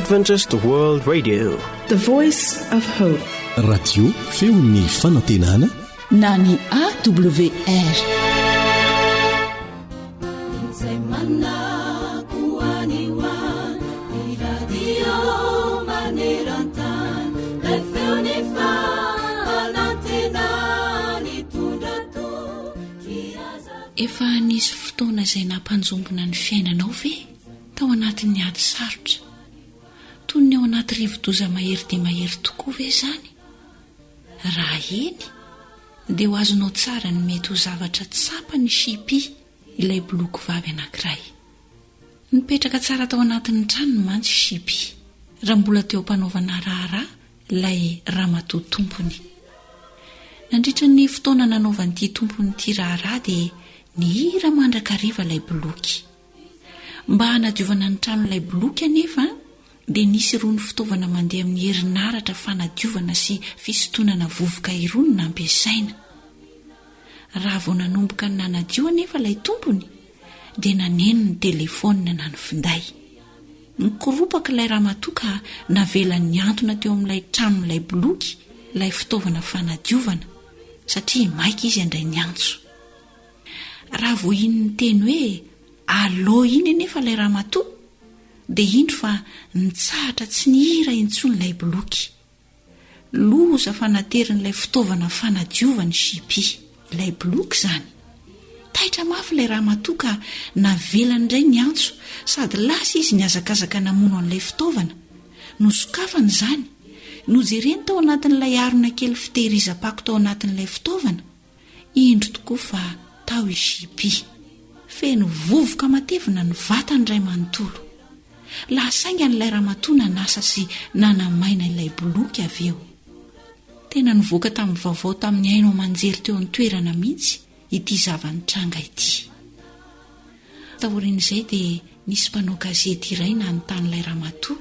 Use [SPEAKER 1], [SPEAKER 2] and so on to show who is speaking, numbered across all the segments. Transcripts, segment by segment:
[SPEAKER 1] Adventist World Radio.
[SPEAKER 2] The Voice of Hope.
[SPEAKER 3] Radio feon'ny fanantenana
[SPEAKER 4] na ny AWR.
[SPEAKER 5] Izay manako any ho any, ny radio maneran-tany, ilay feon'ny fanantenana hitondra toky aza.
[SPEAKER 6] Efa nisy fotoana izay nampanjombona ny fiainanao ve tao anatin'ny ady sarotra? Toy ny ao anaty rivo-doza mahery dia mahery tokoa ve izany? Raha eny, dia ho azonao tsara ny mety ho zavatra tsapan'i Shipi, ilay boloky vavy anankiray. Nipetraka tsara tao anatin'ny tranony mantsy i Shipi, raha mbola teo am-panaovana raharaha ilay ramatoa tompony. Nandritra ny fotoana nanaovan'ity tompony ity raharaha dia nihira mandrakariva ilay boloky. Mba hanadiovana ny tranon'ilay boloky anefa dia nisy irony fitaovana mandeha amin'ny herinaratra fanadiovana sy fisintonana vovoka irony nampiasaina. Raha vao nanomboka ny nanadio anefa ilay tompony dia naneno ny telefaonina na ny finday. Nikoropaka ilay ramatoa ka navelany nihantona teo amin'ilay tranon'ilay boloky ilay fitaovana fanadiovana satria maika izy handray ny antso. Raha vao iny niteny hoe Allô iny anefa ilay ramatoa dia indro fa nitsahatra tsy nihira intsony ilay boloky. Loza fa naterin'ilay fitaovana fanadiovana i Shipi, ilay boloky izany. Taitra mafy ilay ramatoa ka navelany indray ny antso sady lasa izy nihazakazaka namono an'ilay fitaovana. Nosokafany izany. Nojereny tao anatin'ilay harona kely fitehirizam-pako tao anatin'ilay fitaovana. Indro tokoa fa tao i JP. Feno vovoka matevina ny vatany iray manontolo. Lasa haingana ilay ramatoa nanasa sy nanamaina ilay boloky avy eo. Tena nivoaka tamin'ny vaovao tamin'ny haino aman-jery teo an-toerana mihitsy ity zava-nitranga ity. Taorian'izay dia nisy mpanao gazety iray nanontany ilay ramatoa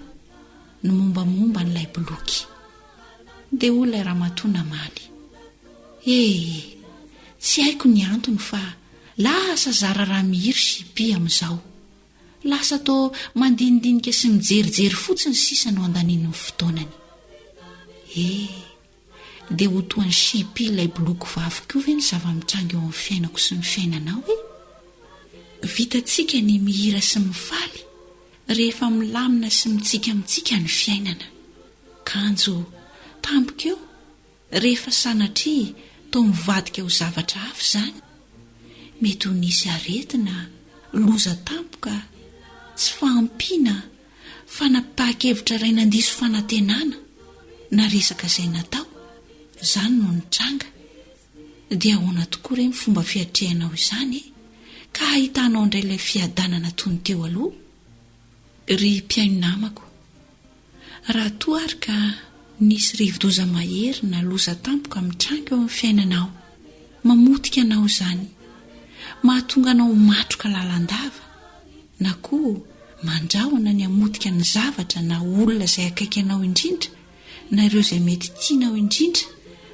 [SPEAKER 6] ny mombamomba an'ilay boloky. Dia hoy ilay ramatoa namaly, Ee, tsy haiko ny antony fa lasa zara raha mihiry JP amin'izao. Lasa toa mandinidinika sy mijerijery fotsiny sisa no andaniany ny fotoanany. Ee, dia ho toa an'i JP ilay boloky vavy koa ve ny zava-mitranga eo amin'ny fiainako sy ny fiainanao e? Vitantsika ny mihira sy mifaly rehefa milamina sy mitsiky amintsika ny fiainana. Kanjo, tampoka eo, rehefa sanatria toa mivadika ho zavatra hafa izany, mety ho nisy aretina, loza tampoka, tsy fahampiana, fanapahan-kevitra iray nandiso fanantenana, na resaka izay natao, izany no nitranga. Dia ahoana tokoa re ny fomba fiatrehanao izany e? Ka hahitanao indray ilay fiadanana toy ny teo aloha? Ry mpihaino namako, Raha toa ary ka nisy rivodoza mahery na loza tampoka mitranga eo amin'ny fiainanao, mamotika anao izany, mahatonga anao ho matroka lalandava, na koa mandrahona ny hamotika ny zavatra na olona izay akaiky anao indrindra na ireo izay mety tianao indrindra,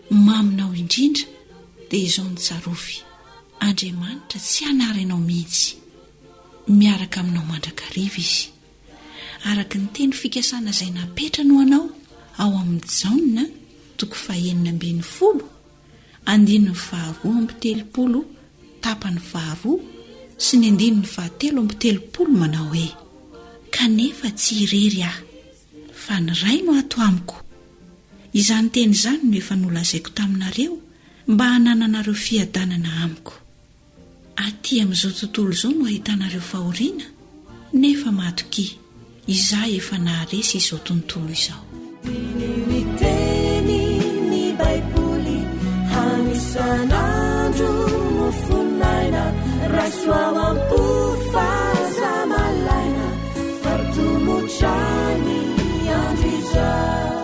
[SPEAKER 6] maminao indrindra, dia izao no tsarovy, Andriamanitra tsy hanary anao mihitsy. Miaraka aminao mandrakariva Izy. Araka ny teny fikasana izay napetrany ho anao ao amin'ny Jaona toko fahenina ambin'ny folo, andininy faharoa amby telopolo tapany faharoa sy ny andininy fahatelo amby telopolo manao hoe, Kanefa tsy irery aho, fa ny Ray no ato amiko. Izany teny izany no efa nolazaiko taminareo mba hanananareo fiadanana amiko. Aty amin'izao tontolo izao no ahitanareo fahoriana, nefa matokia, Izaho efa naharesy izao tontolo izao.
[SPEAKER 5] Diniho ny tenin'ny Baiboly, hano isan'andro mofon'aina, raiso ao am-po fa aza malaina, fa tomotra ny andro izao.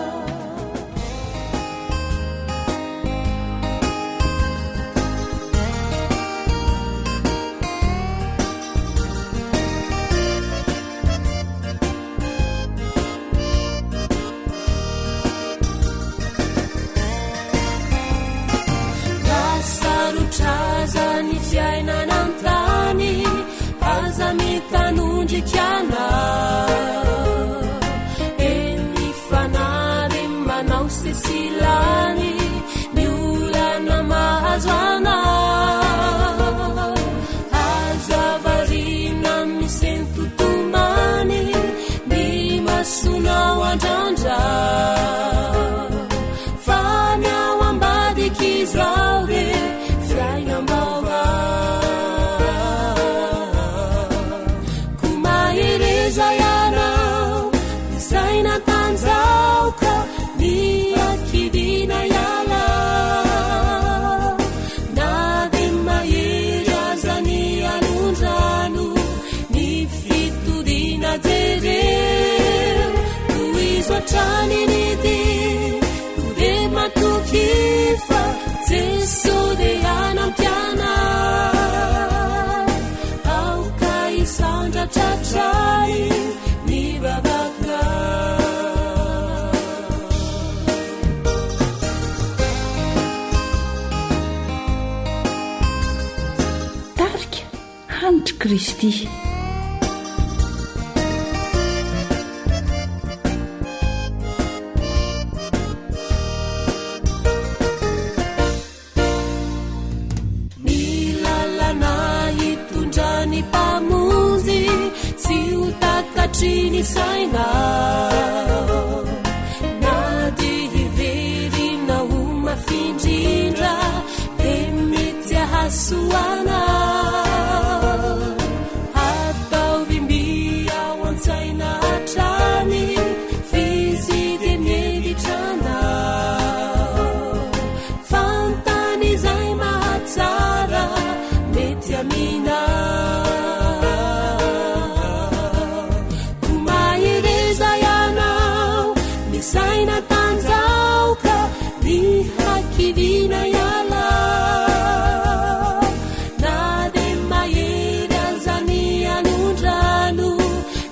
[SPEAKER 5] hatrany ny dia, koa dia matokia fa Jeso dia hanampy anao. Aoka hisandratra hatrany ny vavakao.
[SPEAKER 4] Tarika Hanitry Kristy.
[SPEAKER 5] Ny lalana hitondra ny Mpamonjy tsy ho takatry ny saina. Na dia heverina ho mafy indrindra dia mety hahasoa anao. Ataovy mby ao an-tsaina hatrany f'izy dia mihevitra anao. Fantany izay mahatsara mety aminao. Koa mahereza ianao, ny saina tanjaoka, ny hakiviana ialao. Na dia mahery aza ny alondrano,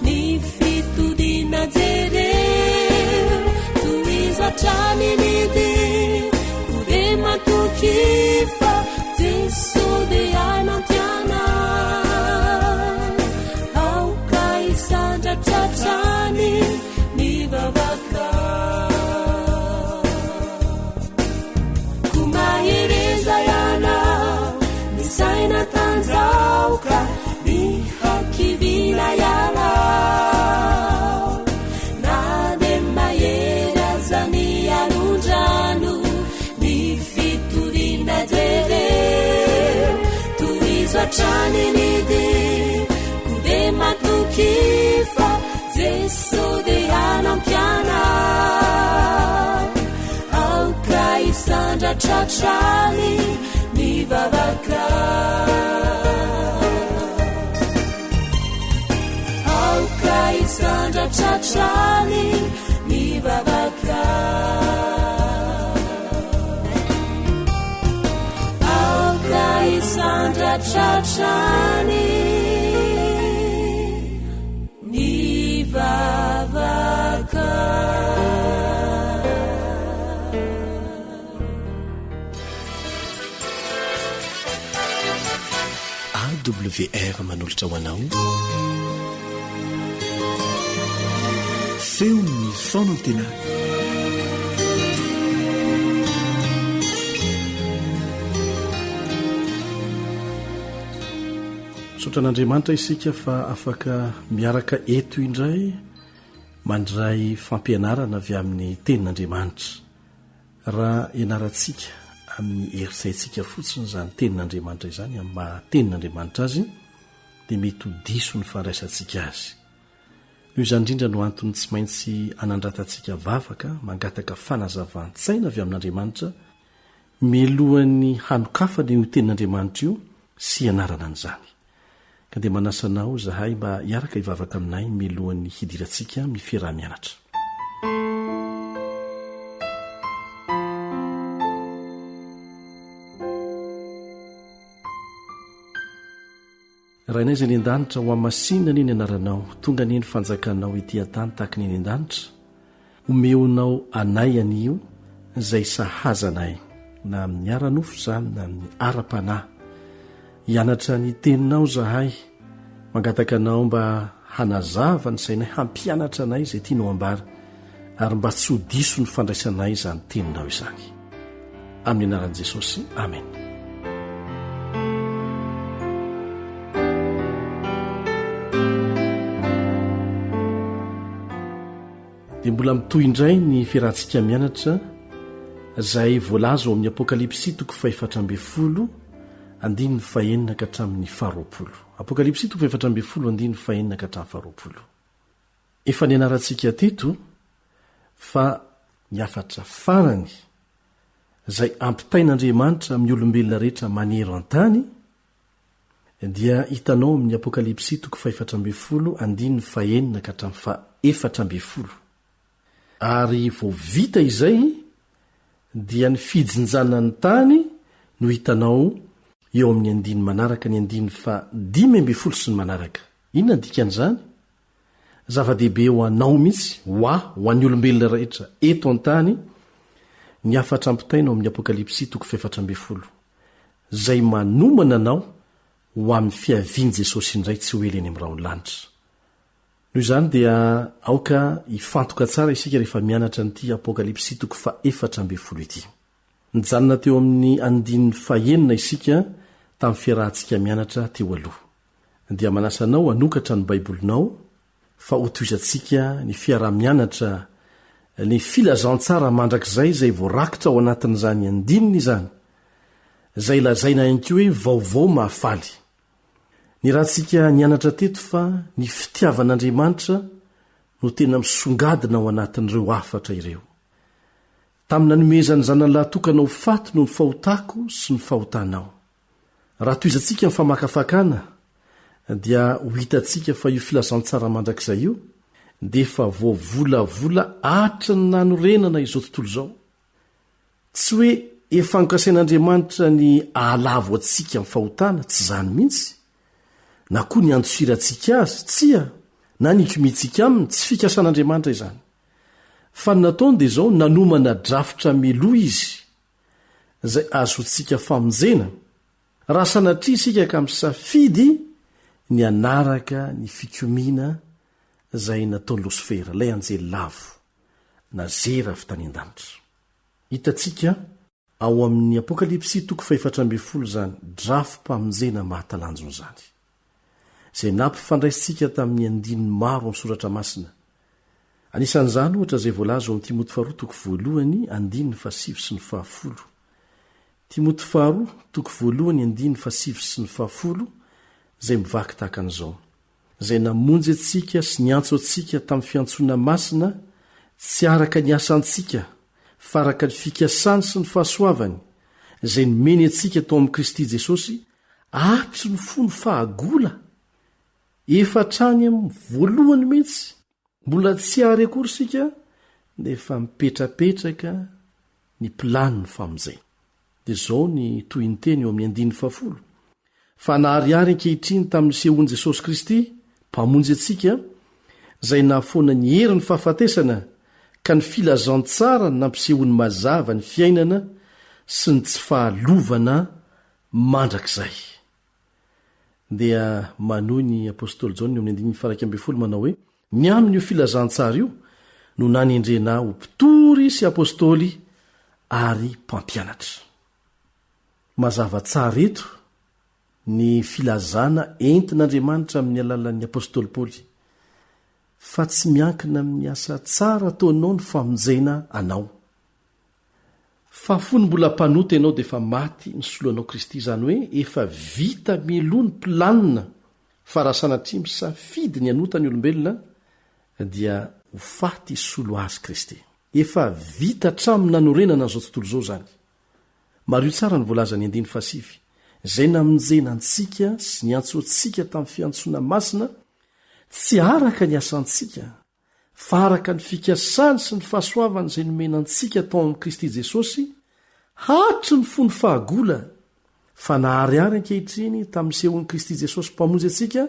[SPEAKER 5] ny fitodiana jereo. Tohizo hatrany ny dia, koa dia matokia fa Jeso dia hanampy anao. Aoka hisandratra hatrany ny vavakao. Koa mahereza ianao, ny saina tanjaoka, ny hakiviana ialao. Na dia mahery aza ny alondrano, ny fitoriana jereo. Tohizo hatrany ny dia, koa dia matokia fa Jeso dia hanampy anao. Aoka hisandratra hatrany ny vavakao. Aoka hisandratra hatrany ny vavakao. Aoka hisandratra hatrany ny vavakao.
[SPEAKER 3] AWR manolotra ho anao Feon'ny fanantenana.
[SPEAKER 7] Misaotra an'Andriamanitra isika fa afaka miaraka eto indray mandray fampianarana avy amin'ny tenin'Andriamanitra. Raha ianarantsika amin'ny herin-tsaintsika fotsiny izany tenin'Andriamanitra izany amin'ny maha tenin'Andriamanitra azy dia mety ho diso ny fandraisantsika azy. Noho izany indrindra no antony tsy maintsy anandratantsika vavaka mangataka fanazavan-tsaina avy amin'Andriamanitra mialohan'ny hanokafana io tenin'Andriamanitra io sy hianarana an'izany. Ka dia manasa anao izahay mba hiaraka hivavaka aminay milohan'ny hidirantsika amin'ny fiaraha-mianatra. Rainay izay any an-danitra, ho hamasinina anie ny anaranao, tonga anie ny fanjakanao ety an-tany tahaka ny any an-danitra. Omeonao anay anio izay sahaza anay, na amin'ny ara-nofo izany na amin'ny ara-panahy. Hianatra ny Teninao izahay. Mangataka Anao mba hanazava ny sainay, hampianatra anay izay tianao hambara, ary mba tsy ho diso ny fandraisanay izany Teninao izany. Amin'ny anaran'i Jesosy, amena. Dia mbola mitohy indray ny fiarahantsika mianatra izay voalaza ao amin'ny Apokalypsy toko fahefatra ambin'ny folo andininy fahenina ka hatramin'ny faharoapolo. Apokalypsy toko fahefatra ambin'ny folo andininy fahenina ka hatramin'ny faharoapolo. Efa nianarantsika teto fa ny hafatra farany izay ampitain'Andriamanitra amin'ny olombelona rehetra maneran-tany dia hitanao amin'ny Apokalypsy toko fahefatra ambin'ny folo andininy fahenina ka hatramin'ny fahefatra ambin'ny folo. Ary vao vita izay dia ny fijinjana ny tany no hitanao eo amin'ny andininy manaraka, ny andininy faha 15 sy ny manaraka. Inona ny dikan'izany? Zava-dehibe ho anao mihitsy, ho ahy, ho an'ny olombelona rehetra eto an-tany, ny hafatra ampitaina ao amin'ny Apokalypsy toko fahefatra ambin'ny folo, izay manomana anao ho amin'ny fiavian'i Jesosy indray tsy ho ela eny amin'ny rahon'ny lanitra. Noho izany dia aoka hifantoka tsara isika rehefa mianatra an'ity Apokalypsy toko fahefatra ambin'ny folo ity. Nijanona teo amin'ny andininy fahenina isika tamin'ny fiarahantsika mianatra teo aloha. Dia manasa anao hanokatra ny Baibolinao fa hotohizantsika ny fiaraha-mianatra ny filazantsara mandrakizay izay voarakitra ao anatin'izany andininy izany, izay lazaina ihany koa hoe vaovao mahafaly. Niarahantsika nianatra teto fa ny fitiavan'Andriamanitra no tena misongadina ao anatin'ireo hafatra ireo. Tamin'ny nanomezany ny Zanany lahatokana ho faty noho ny fahotako sy ny fahotanao. Raha tohizantsika ny famakafakana dia ho hitantsika fa io filazantsara mandrakizay io dia efa voavolavola hatry ny nanorenana izao tontolo izao. Tsy hoe efa nokasain'Andriamanitra ny hahalavo antsika amin'ny fahotana, tsy izany mihitsy, na koa ny handosirantsika azy, tsia, na ny hikomiantsika aminy, tsy fikasan'Andriamanitra izany. Fa ny nataony dia izao, nanomana drafitra mialoha izy, izay ahazoantsika famonjena, raha sanatria isika ka misafidy ny hanaraka ny fikomiana izay nataon'i Losifera, ilay anjely lavo, nazera avy tany an-danitra. Hitantsika ao amin'ny Apokalypsy toko fahefatra ambin'ny folo izany drafi-pamonjena mahatalanjona izany, izay nampifandraisintsika tamin'ny andininy maro amin'ny Soratra Masina, Anisan'izany, ohatra, izay voalaza ao amin'ny Timoty Faharoa toko voalohany andininy fahasivy sy ny fahafolo. Timoty Faharoa toko voalohany andininy fahasivy sy ny fahafolo izay mivaky tahaka an'izao, Izay namonjy antsika sy niantso antsika tamin'ny fiantsoana masina, tsy araka ny asantsika, fa araka ny fikasany sy ny fahasoavany, izay nomeny antsika tao amin'i Kristy Jesosy hatry ny fony fahagola, Efa hatrany amin'ny voalohany mihitsy, mbola tsy ary akory isika dia efa mipetrapetraka ny planin'ny famonjena. Dia izao ny tohiny teny eo amin'ny andininy fahafolo, Fa naharihary ankehitriny tamin'ny nisehoan'i Jesosy Kristy, Mpamonjy antsika, izay nahafoana ny herin'ny fahafatesana, ka ny filazantsara nampisehoany mazava ny fiainana sy ny tsy fahalovana mandrakizay. Dia manohy ny apostoly Jaona eo amin'ny andininy faha-11 manao hoe, Ny amin'io filazantsara io no nanendrena ahy ho mpitory sy apostoly ary mpampianatra. Mazava tsara eto ny filazana entin'Andriamanitra amin'ny alalan'ny apostoly Paoly, fa tsy miankina amin'ny asa tsara ataonao ny famonjena anao. Fa fony mbola mpanota ianao dia efa maty nisolo anao Kristy, izany hoe efa vita mialoha ny planina fa raha sanatria misafidy ny hanota ny olombelona dia ho faty hisolo azy Kristy. Efa vita hatramin'ny nanorenana an'izao tontolo izao izany. Mariho tsara ny voalazan'ny andininy fahasivy, Izay namonjena antsika sy niantso antsika tamin'ny fiantsoana masina, tsy araka ny asantsika, fa araka ny fikasany sy ny fahasoavany izay nomena antsika tao amin'i Kristy Jesosy hatry ny fony fahagola, fa naharihary ankehitriny tamin'ny nisehoan'i Kristy Jesosy Mpamonjy antsika,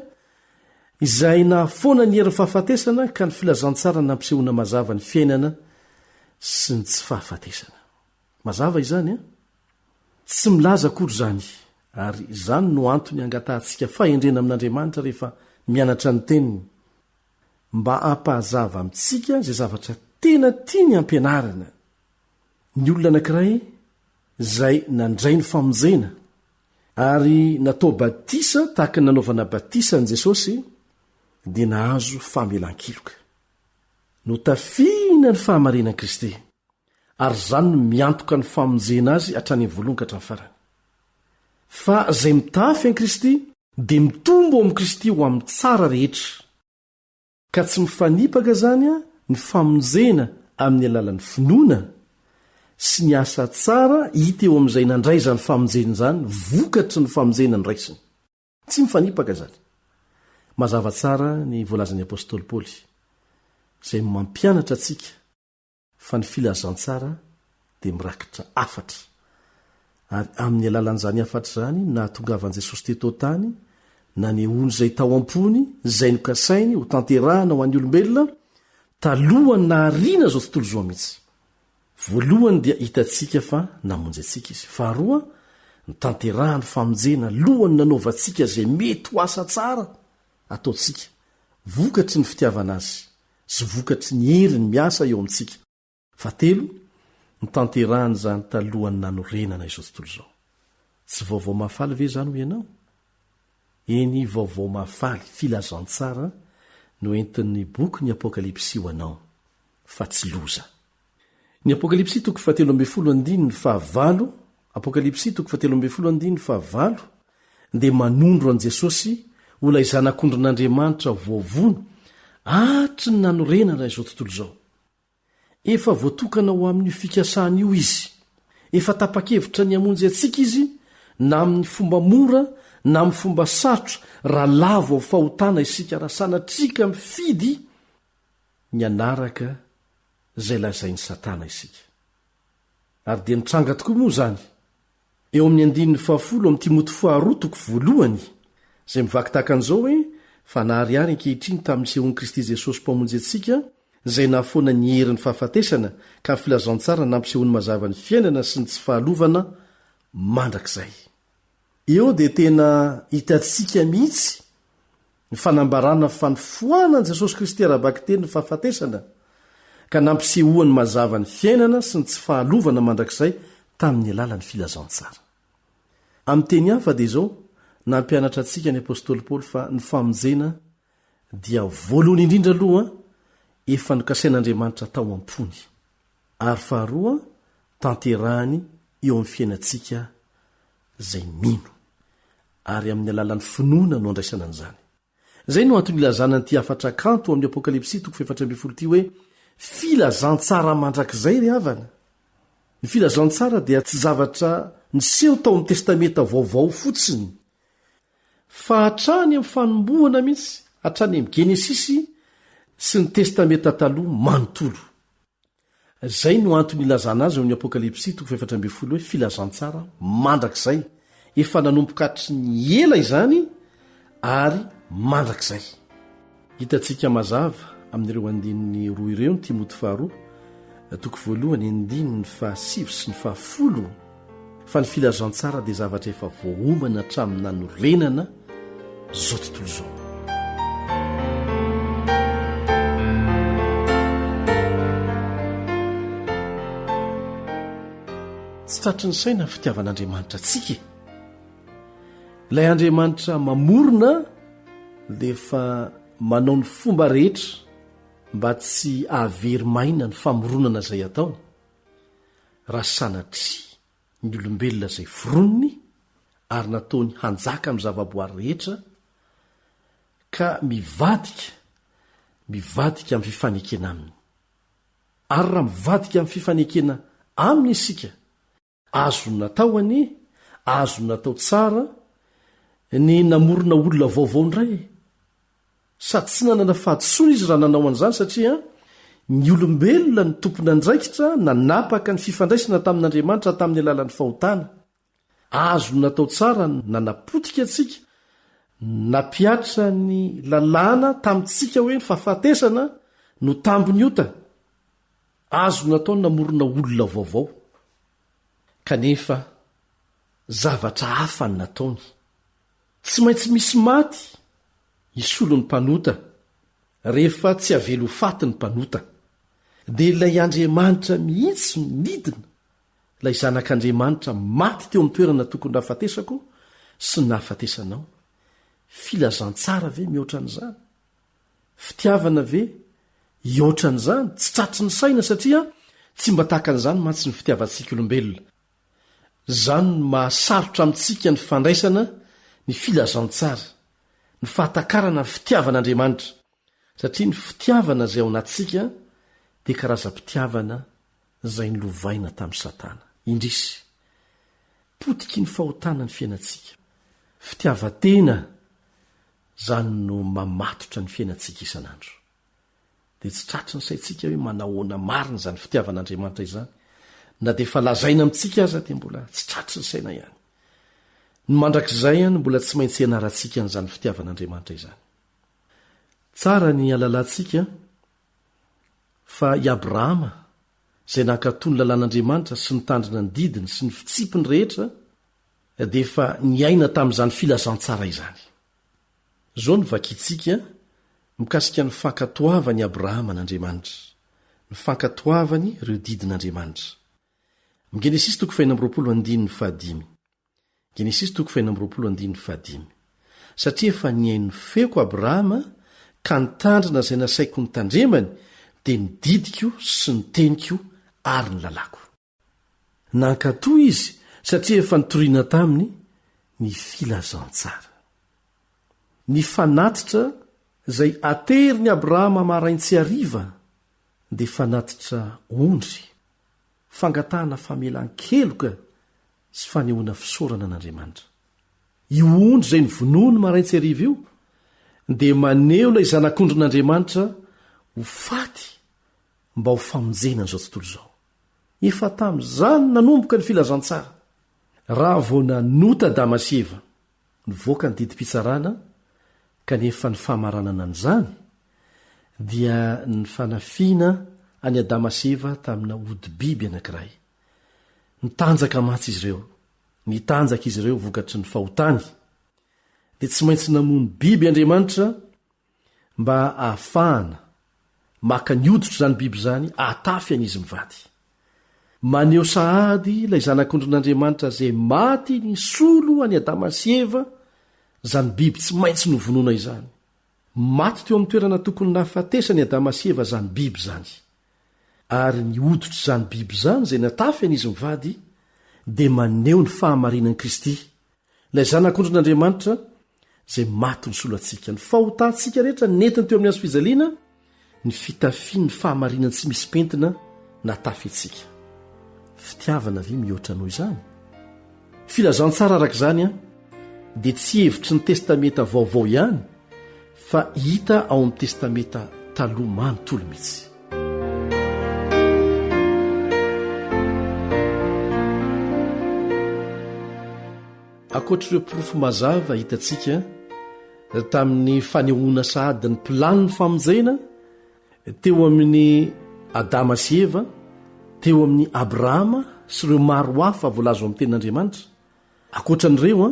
[SPEAKER 7] izay nahafoana ny herin'ny fahafatesana ka ny filazantsara nampisehoana mazava ny fiainana sy ny tsy fahafatesana. Mazava izany an? Tsy milaza akory izany, ary izany no antony angatahantsika fahendrena amin'Andriamanitra rehefa mianatra ny Teniny, mba hampahazava amintsika izay zavatra tena tiany hampianarina. Ny olona anankiray izay nandray ny famonjena ary natao batisa tahaka ny nanaovana batisa an'i Jesosy dia nahazo famelan-keloka. Notafihina ny fahamarinan'i Kristy, ary izany no miantoka ny famonjena azy hatrany amin'ny voalohany ka hatramin'ny farany. Fa izay mitafy an'i Kristy dia mitombo ao amin'i Kristy ho amin'ny tsara rehetra. Ka tsy mifanipaka izany ny famonjena amin'ny alalan'ny finoana sy ny asa tsara hita eo amin'izay nandray izany famonjena izany vokatry ny famonjena noraisiny. Tsy mifanipaka izany. Mazava tsara ny voalazan'ny apostoly Paoly, izay mampianatra antsika. Fa ny filazantsara dia mirakitra hafatra. Ary amin'ny alalan'izany hafatra izany no nahatongavan'i Jesosy teto an-tany, nanehoany izay tao am-pony, izay nokasainy hotanterahana ho an'ny olombelona, talohan'ny nahariana izao tontolo izao mihitsy. Voalohany dia hitantsika fa namonjy antsika Izy. Faharoa, notanterahany famonjena alohan'ny nanaovantsika izay mety ho asa tsara ataontsika, vokatry ny fitiavana Azy sy vokatry ny heriny miasa eo amintsika. Fahatelo, notanterahany izany talohan'ny nanorenana izao tontolo izao. Tsy vaovao mahafaly ve izany hoy ianao? Eny, vaovao mahafaly, filazantsara, no entin'ny bokin'ny Apokalypsy ho anao, fa tsy loza. Ny Apokalypsy toko fahatelo ambin'ny folo andininy fahavalo, Apokalypsy toko fahatelo ambin'ny folo andininy fahavalo, dia manondro an'i Jesosy ho ilay Zanak'ondrin'Andriamanitra voavono hatry ny nanorenana izao tontolo izao. Efa voatokana ho amin'io fikasana io izy. Efa tapa-kevitra ny hamonjy antsika izy, na amin'ny fomba mora na amin'ny fomba sarotra, raha lavo amin'ny fahotana isika, raha sanatria ka mifidy ny hanaraka izay lazain'i Satana isika. Ary dia nitranga tokoa moa izany. Eo amin'ny andininy fahafolo amin'ny Timoty faharoa toko voalohany, izay mivaky tahaka an'izao hoe, Fa naharihary ankehitriny tamin'ny nisehoan'i Kristy Jesosy Mpamonjy antsika, izay nahafoana ny herin'ny fahafatesana, ka ny filazantsara nampisehoany mazava ny fiainana sy ny tsy fahalovana mandrakizay. Eo dia tena hitantsika mihitsy ny fanambarana fa nifoanan'i Jesosy Kristy ara-bakiteny ny fahafatesana, ka nampisehoany mazava ny fiainana sy ny tsy fahalovana mandrakizay tamin'ny alalan'ny filazantsara. Amin'ny teny hafa dia izao, nampianatra antsika ny apostoly Paoly fa ny famonjena dia voalohany indrindra aloha efa nokasain'Andriamanitra tao am-pony, ary faharoa tanterahany eo amin'ny fiainantsika izay mino. Ary amin'ny alalan'ny finoana no andraisana an'izany. Izay no antony ilazana an'ity hafatra kanto ao amin'ny Apokalypsy toko faha-14 ity hoe filazantsara mandrakizay ry havana. Ny filazantsara dia tsy zavatra niseho tao amin'ny Testamenta Vaovao fotsiny, fa hatrany amin'ny fanombohana mihitsy, hatrany amin'ny Genesisy sy ny Testamenta Taloha manontolo. Izay no antony ilazana azy ao amin'ny Apokalypsy toko faha-14 hoe filazantsara mandrakizay. Efa nanomboka hatry ny ela izany ary mandrakizay. Hitantsika mazava amin'ireo andininy roa ireo ny Timoty faharoa toko voalohany andininy fahasivy sy ny fahafolo fa ny filazantsara dia zavatra efa voaomana hatramin'ny nanorenana izao tontolo izao. Tsy tratry ny saina ny fitiavan'Andriamanitra antsika e! Ilay Andriamanitra mamorona dia efa manao ny fomba rehetra mba tsy hahavery maina ny famoronana izay ataony, raha sanatria ny olombelona izay foroniny ary nataony hanjaka amin'ny zavaboary rehetra ka mivadika mivadika amin'ny fifanekena aminy. Ary raha mivadika amin'ny fifanekena aminy isika, azony natao anie, azony natao tsara ny namorona olona vaovao indray e. Sady tsy nanana fahadisoana izy raha nanao an'izany satria ny olombelona no tompon'andraikitra nanapaka ny fifandraisana tamin'Andriamanitra tamin'ny alalan'ny fahotana. Azony natao tsara ny nanapotika antsika, nampihatra ny lalàna tamintsika hoe ny fahafatesana no tambin'ny ota. Azony natao ny namorona olona vaovao. Kanefa zavatra hafa no nataony. Tsy maintsy misy maty hisolo ny mpanota, rehefa tsy avela ho faty ny mpanota. Dia ilay Andriamanitra mihitsy no nidina, ilay Zanak'Andriamanitra maty teo amin'ny toerana tokony nahafatesako sy ny nahafatesanao. Filazantsara ve mihoatra an'izany? Fitiavana ve hihoatra an'izany? Tsy tratry ny saina satria tsy mba tahaka an'izany mantsy ny fitiavantsika olombelona. Izany no maha-sarotra amintsika ny fandraisana ny filazantsara, ny fahatakarana ny fitiavan'Andriamanitra, satria ny fitiavana izay ao anatintsika dia karazam-pitiavana izay nolovaina tamin'i Satana. Indrisy! Potiky ny fahotana ny fiainantsika. Fitiavan-tena, izany no mamatotra ny fiainantsika isan'andro. Dia tsy tratry ny saintsika hoe manahoana marina izany fitiavan'Andriamanitra izany. Na dia efa lazaina amintsika aza dia mbola tsy tratry ny saina ihany. Ny mandrakizay ihany mbola tsy maintsy ianarantsika an'izany fitiavan'Andriamanitra izany. Tsara ny halalantsika fa i Abrahama, izay nankatò ny lalàn'Andriamanitra sy nitandrina ny didiny sy ny fitsipiny rehetra, dia efa niaina tamin'izany filazantsara izany. Izao no vakintsika mikasika ny fankatoavan'i Abrahama an'Andriamanitra, ny fankatoavany ireo didin'Andriamanitra. Amin'ny Genesisy toko fahenina andininy fahadimy. Genesisy toko fahenina andininy fahadimy. Satria efa nihaino ny feoko Abrahama ka nitandrina izay nasaiko notandremany, dia ny didiko sy ny teniko ary ny lalàko. Nankatò izy satria efa nitoriana taminy ny filazantsara. Ny fanatitra izay aterin'i Abrahama marain-tsy hariva dia fanatitra ondry, fangatahana famelan-keloka sy fanehoana fisaorana an'Andriamanitra. Io ondry izay novonoiny marain-tsy hariva io dia maneho ilay Zanak'ondrin'Andriamanitra ho faty mba ho famonjena an'izao tontolo izao. Efa tamin'izany nanomboka ny filazantsara. Raha vao nanota Adama sy Eva, nivoaka ny didim-pitsarana, kanefa ny famaranana an'izany dia ny fanafiana an'i Adama sy Eva tamina hodi-biby anankiray. Nitanjaka mantsy izy ireo. Nitanjaka izy ireo vokatry ny fahotany. Dia tsy maintsy namono biby Andriamanitra mba hahafahana maka ny hoditr'izany biby izany hahatafy an'izy mivady. Maneho sahady ilay Zanak'ondrin'Andriamanitra izay maty nisolo an'i Adama sy Eva izany biby tsy maintsy novonoina izany. Maty teo amin'ny toerana tokony nahafatesany Adama sy Eva izany biby izany. Ary ny hoditr'izany biby izany izay natafy an'izy mivady dia maneho ny fahamarinan'i Kristy Ilay Zanak'ondrin'Andriamanitra izay maty nisolo antsika. Ny fahotantsika rehetra nentiny teo amin'ny hazo fijaliana, ny fitafian'ny fahamarinana tsy misy pentina natafy antsika. Fitiavana ve mihoatra noho izany? Filazantsara araka izany dia tsy hevitry ny Testamenta Vaovao ihany fa hita ao amin'ny Testamenta Taloha manontolo mihitsy. Ankoatr'ireo porofo mazava hitantsika tamin'ny fanehoana sahady ny planin'ny famonjena teo amin'ny Adama sy Eva, teo amin'ny Abrahama sy ireo maro hafa voalaza ao amin'ny Tenin'Andriamanitra, ankoatra an'ireo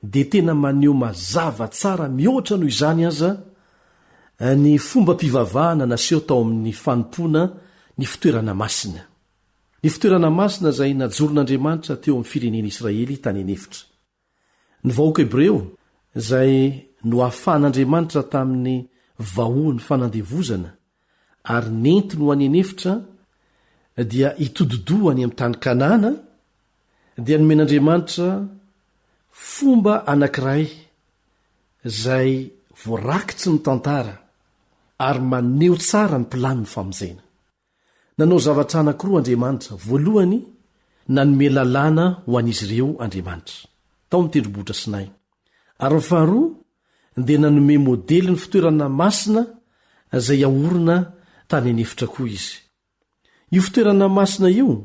[SPEAKER 7] dia tena maneho mazava tsara mihoatra noho izany aza ny fombam-pivavahana naseho tao amin'ny fanompoana ny fitoerana masina. Ny fitoerana masina izay najoron'Andriamanitra teo amin'ny firenena Israely tany an'efitra. Ny vahoaka hebreo izay nohafahan'Andriamanitra tamin'ny vahohon'ny fanandevozana ary nentiny ho any an'efitra dia hitodi-doha any amin'ny tany Kanana dia nomen'Andriamanitra fomba anankiray izay voarakitry ny tantara ary maneho tsara ny planin'ny famonjena. Nanao zavatra anankiroa Andriamanitra. Voalohany, nanome lalàna ho an'izy ireo Andriamanitra, tao amin'ny Tendrombohitra Sinay. Ary ny faharoa, dia nanome modelin'ny fitoerana masina izay haorina tany an'efitra koa izy. Io fitoerana masina io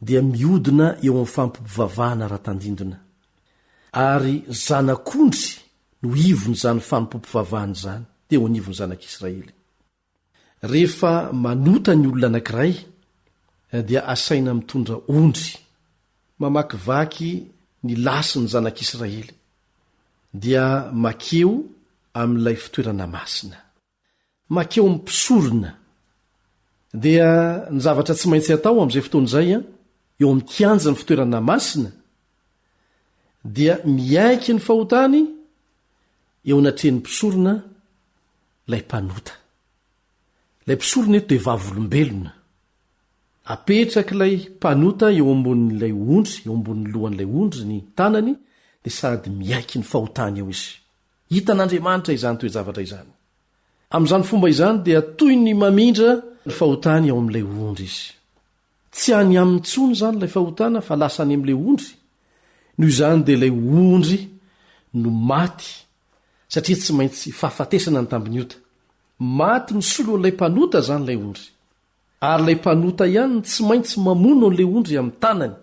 [SPEAKER 7] dia mihodina eo amin'ny fanompoam-pivavahana ara-tandindona. Ary zanak'ondry no ivon'izany fanompoam-pivavahana izany teo anivon'ny zanak'Israely. Rehefa manota ny olona anankiray dia asaina mitondra ondry, mamakivaky ny lasin'ny zanak'Israely, dia makeo amin'ilay fitoerana masina. Makeo amin'ny mpisorona. Dia ny zavatra tsy maintsy atao amin'izay fotoana izay, eo amin'ny kianjan'ny fitoerana masina, dia miaiky ny fahotany eo anatrehan'ny mpisorona ilay mpanota. Ilay mpisorona eto dia vavolombelona. Apetrak'ilay mpanota eo ambonin'ilay ondry, eo ambonin'ny lohan'ilay ondry ny tanany, dia sady miaiky ny fahotany eo izy. Hitan'Andriamanitra izany toe-javatra izany. Amin'izany fomba izany dia toy ny mamindra ny fahotany ao amin'ilay ondry izy. Tsy any aminy intsony izany ilay fahotana fa lasa any amin'ilay ondry. Noho izany dia ilay ondry no maty satria tsy maintsy fahafatesana ny tambin'ny ota. Maty nisolo an'ilay mpanota izany ilay ondry. Ary ilay mpanota ihany no tsy maintsy mamono an'ilay ondry amin'ny tanany,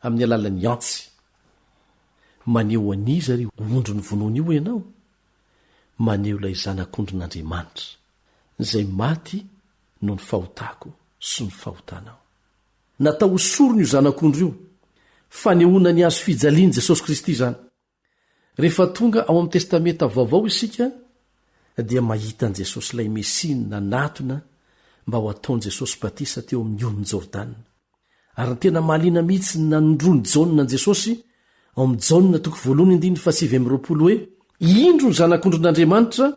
[SPEAKER 7] amin'ny alalan'ny antsy. Maneho an'iza ry ondry novonoina io ianao? Maneho ilay Zanak'ondrin'Andriamanitra, izay maty noho ny fahotako sy ny fahotanao. Natao ho sorona io Zanak'ondry io. Fanehoana ny hazo fijalian'i Jesosy Kristy izany. Rehefa tonga ao amin'ny Testamenta Vaovao isika dia mahita an'i Jesosy ilay Mesia nanatona mba ho ataon'i Jesosy batisa teo amin'ny onin'i Jordana. Ary ny tena mahaliana mihitsy ny nanondroan'i Jaona an'i Jesosy ao amin'ny Jaona toko voalohany andininy fahasivy amby roapolo hoe, Indro ny Zanak'ondrin'Andriamanitra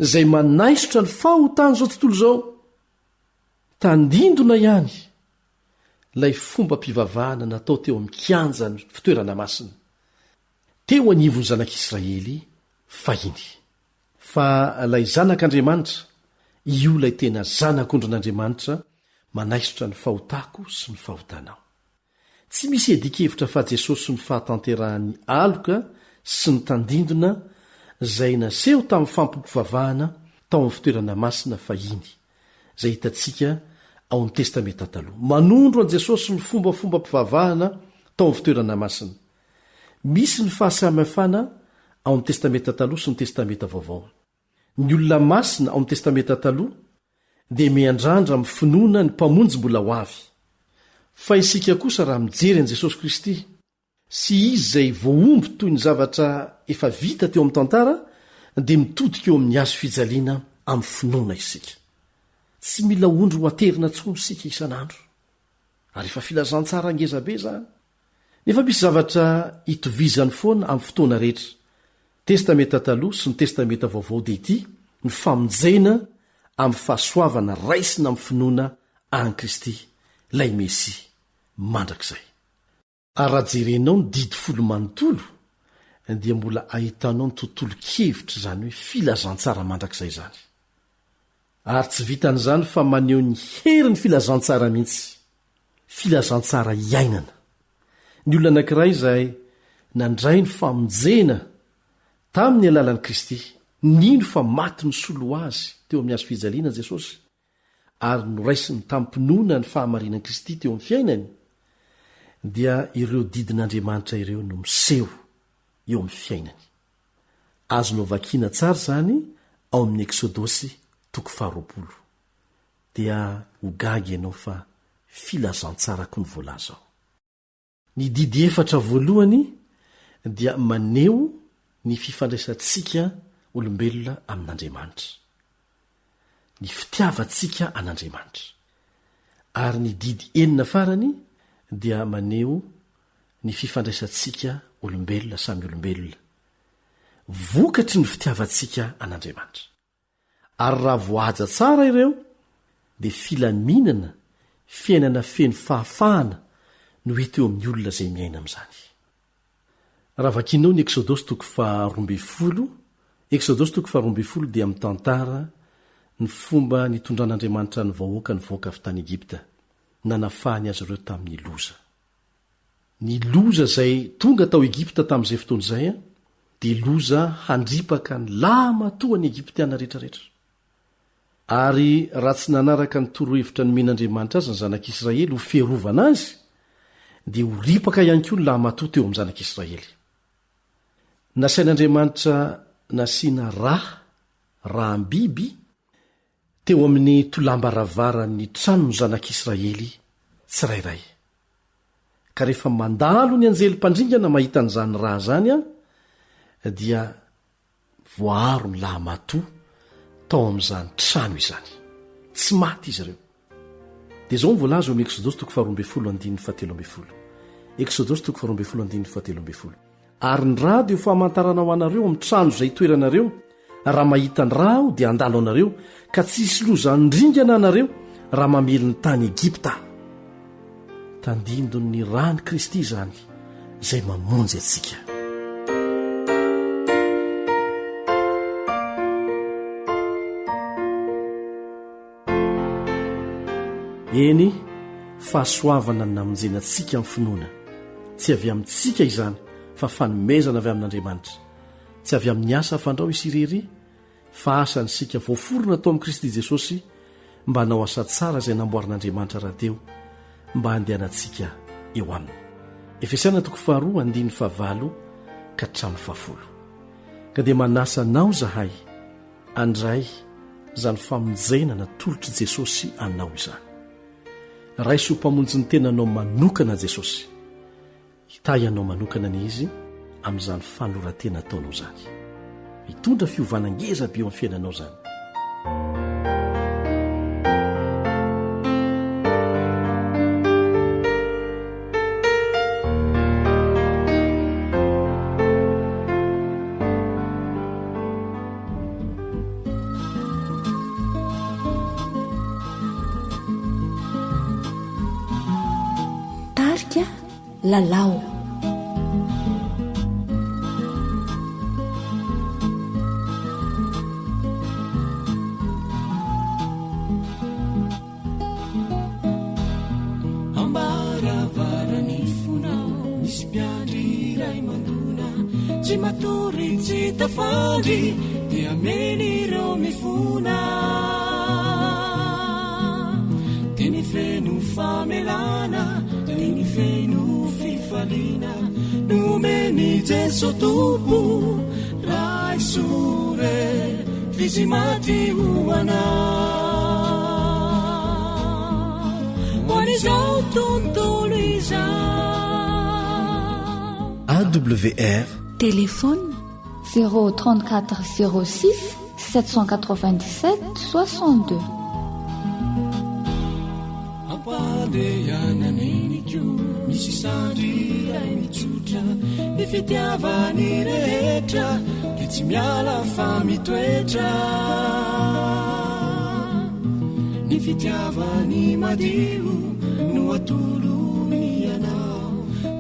[SPEAKER 7] izay manaisotra ny fahotan'izao tontolo izao. Tandindona ihany ilay fombam-pivavahana natao teo amin'ny kianjan'ny fitoerana masina, teo anivon'ny zanak'Israely fahiny. Fa ilay Zanak'Andriamanitra, io ilay tena Zanak'ondrin'Andriamanitra manaisotra ny fahotako sy ny fahotanao. Tsy misy iadian-kevitra fa Jesosy no fahatanterahan'ny aloka sy ny tandindona izay naseho tamin'ny fampom-pivavahana tao amin'ny fitoerana masina fahiny, izay hitantsika ao amin'ny Testamenta Taloha. Manondro an'i Jesosy ny fombafombam-pivavahana tao amin'ny fitoerana masina. Misy ny fahasamihafana ao amin'ny Testamenta Taloha sy ny Testamenta Vaovao. Ny olona masina ao amin'ny Testamenta Taloha dia miandrandra amin'ny finoana ny Mpamonjy mbola ho avy. Fa isika kosa raha mijery an'i Jesosy Kristy, sy Izy izay voahombo toy ny zavatra efa vita teo amin'ny tantara, dia mitodika eo amin'ny hazo fijaliana amin'ny finoana isika. Tsy mila ondry ho aterina intsony isika isan'andro. Ary efa filazantsara ngezabe izany. Nefa misy zavatra itovizany foana amin'ny fotoana rehetra. Testamenta Taloha sy ny Testamenta Vaovao dia ity, ny famonjena amin'ny fahasoavana raisina amin'ny finoana an'i Kristy, ilay Mesia, mandrakizay. Ary raha jerenao ny Didy folo manontolo dia mbola ahitanao ny tontolon-kevitr'izany hoe filazantsara mandrakizay izany. Ary tsy vitan'izany fa maneho ny herin'ny filazantsara mihitsy. Filazantsara iainana. Ny olona anankiray izay nandray ny famonjena tamin'ny alalan'i Kristy, nino fa maty nisolo ho azy teo amin'ny hazo fijaliana Jesosy, ary noraisiny tamim-pinoana ny fahamarinan'i Kristy teo amin'ny fiainany, dia ireo didin'Andriamanitra ireo no miseho eo amin'ny fiainany. Azonao vakiana tsara izany ao amin'ny Eksodosy toko faharoapolo. Dia ho gaga ianao fa filazantsara koa ny voalaza ao. Ny didy efatra voalohany dia maneho ny fifandraisantsika olombelona amin'Andriamanitra. Ny fitiavantsika an'Andriamanitra. Ary ny didy enina farany dia maneho ny fifandraisantsika olombelona samy olombelona, vokatry ny fitiavantsika an'Andriamanitra. Ary raha voahaja tsara ireo, dia filaminana, fiainana feno fahafahana no hita eo amin'ny olona izay miaina amin'izany. Raha vakinao ny Eksodosy toko faharoambinifolo, Eksodosy toko faharoambinifolo dia mitantara ny fomba nitondran'Andriamanitra ny vahoaka nivoaka avy tany Egypta, nanafahany azy ireo tamin'ny loza. Ny loza izay tonga tao Egypta tamin'izay fotoana izay dia loza handripaka ny lahimatoan'ny Egyptiana rehetrarehetra. Ary raha tsy nanaraka ny torohevitra nomen'Andriamanitra azy ny zanak'Israely ho fiarovana azy, dia ho ripaka ihany koa ny lahimatoa teo amin'ny zanak'Israely. Nasain'Andriamanitra nasiana rà, ràm-biby, teo amin'ny tolam-baravaran'ny tranon'ny zanak'Israely tsirairay. Ka rehefa mandalo ny anjely mpandringana mahita an'izany rà izany dia voaaro ny lahimatoa tao amin'izany trano izany. Tsy maty izy ireo. Dia izao no voalaza eo amin'ny Eksodosy toko faharoa ambin'ny folo andininy fahatelo ambin'ny folo. Eksodosy toko faharoa ambin'ny folo andininy fahatelo ambin'ny folo. Ary ny rà dia ho famantarana ho anareo amin'ny trano izay itoeranareo, raha mahita ny rà aho dia handalo anareo, ka tsy hisy loza handringana anareo raha mamely ny tany Egypta aho. Tandindon'ny ràn'i Kristy izany izay mamonjy antsika. Eny, fahasoavana ny namonjena antsika amin'ny finoana. Tsy avy amintsika izany fa fanomezana avy amin'Andriamanitra. Tsy avy amin'ny asa fandrao isy irery. Fa asany isika voaforona tao amin'i Kristy Jesosy mba hanao asa tsara izay namboarin'Andriamanitra rahateo mba handehanantsika eo aminy. Efesiana toko faharoa andininy fahavalo ka hatramin'ny fahafolo. Ka dia manasa anao izahay handray izany famonjena natolotr'i Jesosy anao izany. Raiso ho Mpamonjy ny tenanao manokana Jesosy. Hitahy anao manokana anie Izy amin'izany fanoloran-tena ataonao izany. Hitondra fiovana ngeza be eo amin'ny fiainanao izany.
[SPEAKER 4] Tarika Lalao.
[SPEAKER 5] Ambaravara ny fonao misy mpiandry iray mandona tsy matory tsy tafandry dia ameny ireo mifona teny feno famelana teny feno fifaliana nomeny Jeso Tompo raiso re f'izy maty ho anao ho an'izao tontolo izao.
[SPEAKER 3] AWR.
[SPEAKER 6] Téléphone
[SPEAKER 8] 034 06 797 62.
[SPEAKER 5] Ampandehanana neniko misy sandry iray mitsotra ny fitiavany rehetra dia tsy miala fa mitoetra ny fitiavany madio no atolony anao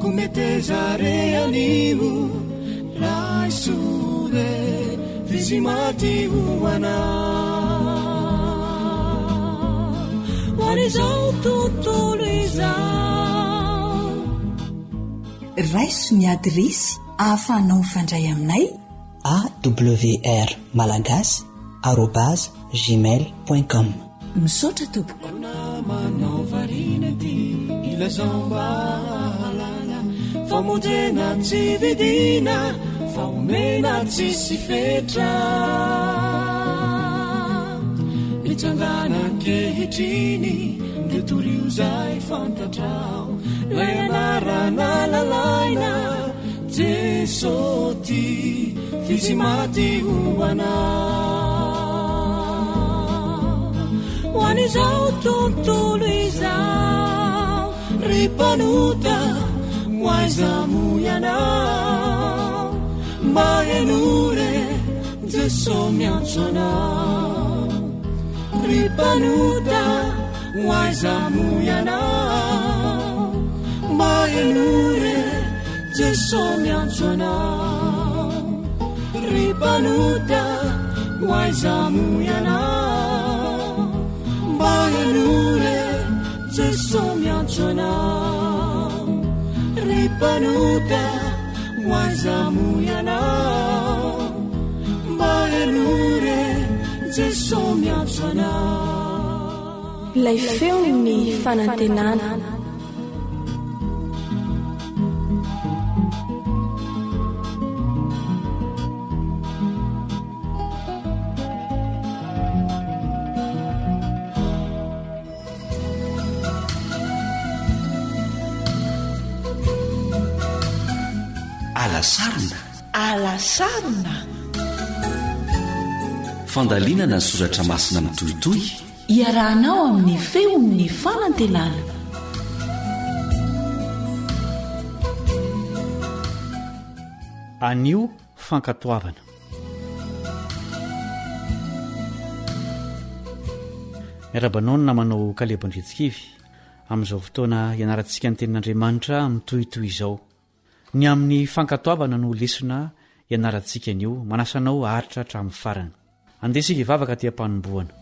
[SPEAKER 5] koa meteza re anio Raiso re f'izy maty ho anao Ho an'izao tontolo izao
[SPEAKER 4] Raiso ny adiresy ahafahanao mifandray aminay.
[SPEAKER 9] Awr Malagasy arobase gmail point com.
[SPEAKER 4] Misaotra tompoko.
[SPEAKER 5] Namanao variana ity ilazao mba hahalala famonjena tsy vidina fa omena tsisy fetra mitsangana ankehitriny ndeha torio zay fantatrao lay anarana lalaina Jeso ty f'izy maty ho anao Ho an'izao tontolo izao Ry mpanota ho aiza moa ianao Mba henoy re Jeso miantso anao Ry mpanota ho aiza moa ianao Mba henoy re Jeso miantso anao Ry mpanota ho aiza moa ianao Mba henoy re Jeso miantso anao Ry mpanota ho aiza moa ianao Mba henoy re Jeso miantso anao
[SPEAKER 2] Ilay feon'ny fanantenana.
[SPEAKER 3] Alasarona.
[SPEAKER 4] Alasarona.
[SPEAKER 3] Fandalinana ny soratra masina mitohitohy.
[SPEAKER 4] Iarahanao amin'ny feon'ny fanantenana.
[SPEAKER 10] Anio fankatoavana. Miarahaba anao ny namanao Kalebo Andriantsikivy amin'izao fotoana ianarantsika ny tenin'Andriamanitra mitohitohy izao. Ny amin'ny fankatoavana no lesona ianarantsika anio. Manasa anao haharitra hatramin'ny farany. Andeha isika hivavaka aty am-panombohana.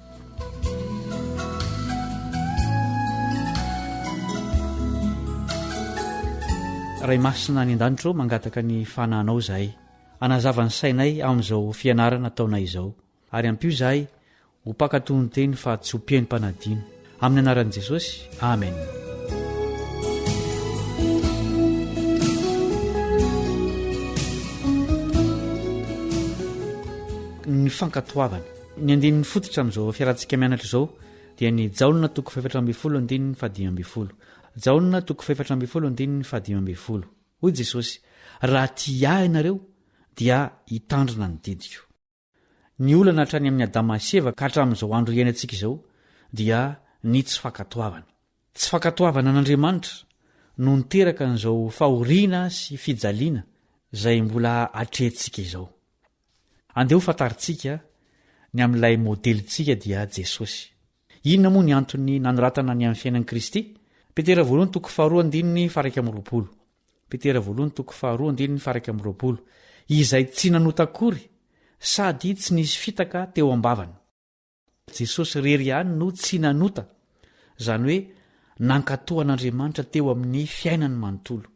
[SPEAKER 10] Ray masina any an-danitra ô, mangataka ny fanahinao izahay. Hanazava ny sainay amin'izao fianarana ataonay izao. Ary ampio izahay ho mpankatò ny teny fa tsy ho mpihaino mpanadino. Amin'ny anaran'i Jesosy, amen. Ny fankatoavana. Ny andininy fototra amin'izao fiarantsika mianatra izao dia ny Jaona toko fahefatra ambin'ny folo andininy fahadimy ambin'ny folo. Jaona toko fahefatra ambin'ny folo andininy fahadimy ambin'ny folo. Hoy Jesosy, Raha tia Ahy ianareo, dia hitandrina ny didiko. Ny olana hatrany amin'i Adama sy Eva ka hatramin'izao andro iainantsika izao dia ny tsy fankatoavana. Tsy fankatoavana an'Andriamanitra no niteraka an'izao fahoriana sy fijaliana izay mbola atrehintsika izao. Andeha ho fantarintsika ny amin'ilay modelintsika dia Jesosy. Inona moa ny antony nanoratana ny amin'ny fiainan'i Kristy? Petera voalohany toko faharoa andininy faha-21. Petera voalohany toko faharoa andininy faha-21. Izay tsy nanota akory sady tsy nisy fitaka teo am-bavany. Jesosy irery ihany no tsy nanota, izany hoe nankatò an'Andriamanitra teo amin'ny fiainany manontolo.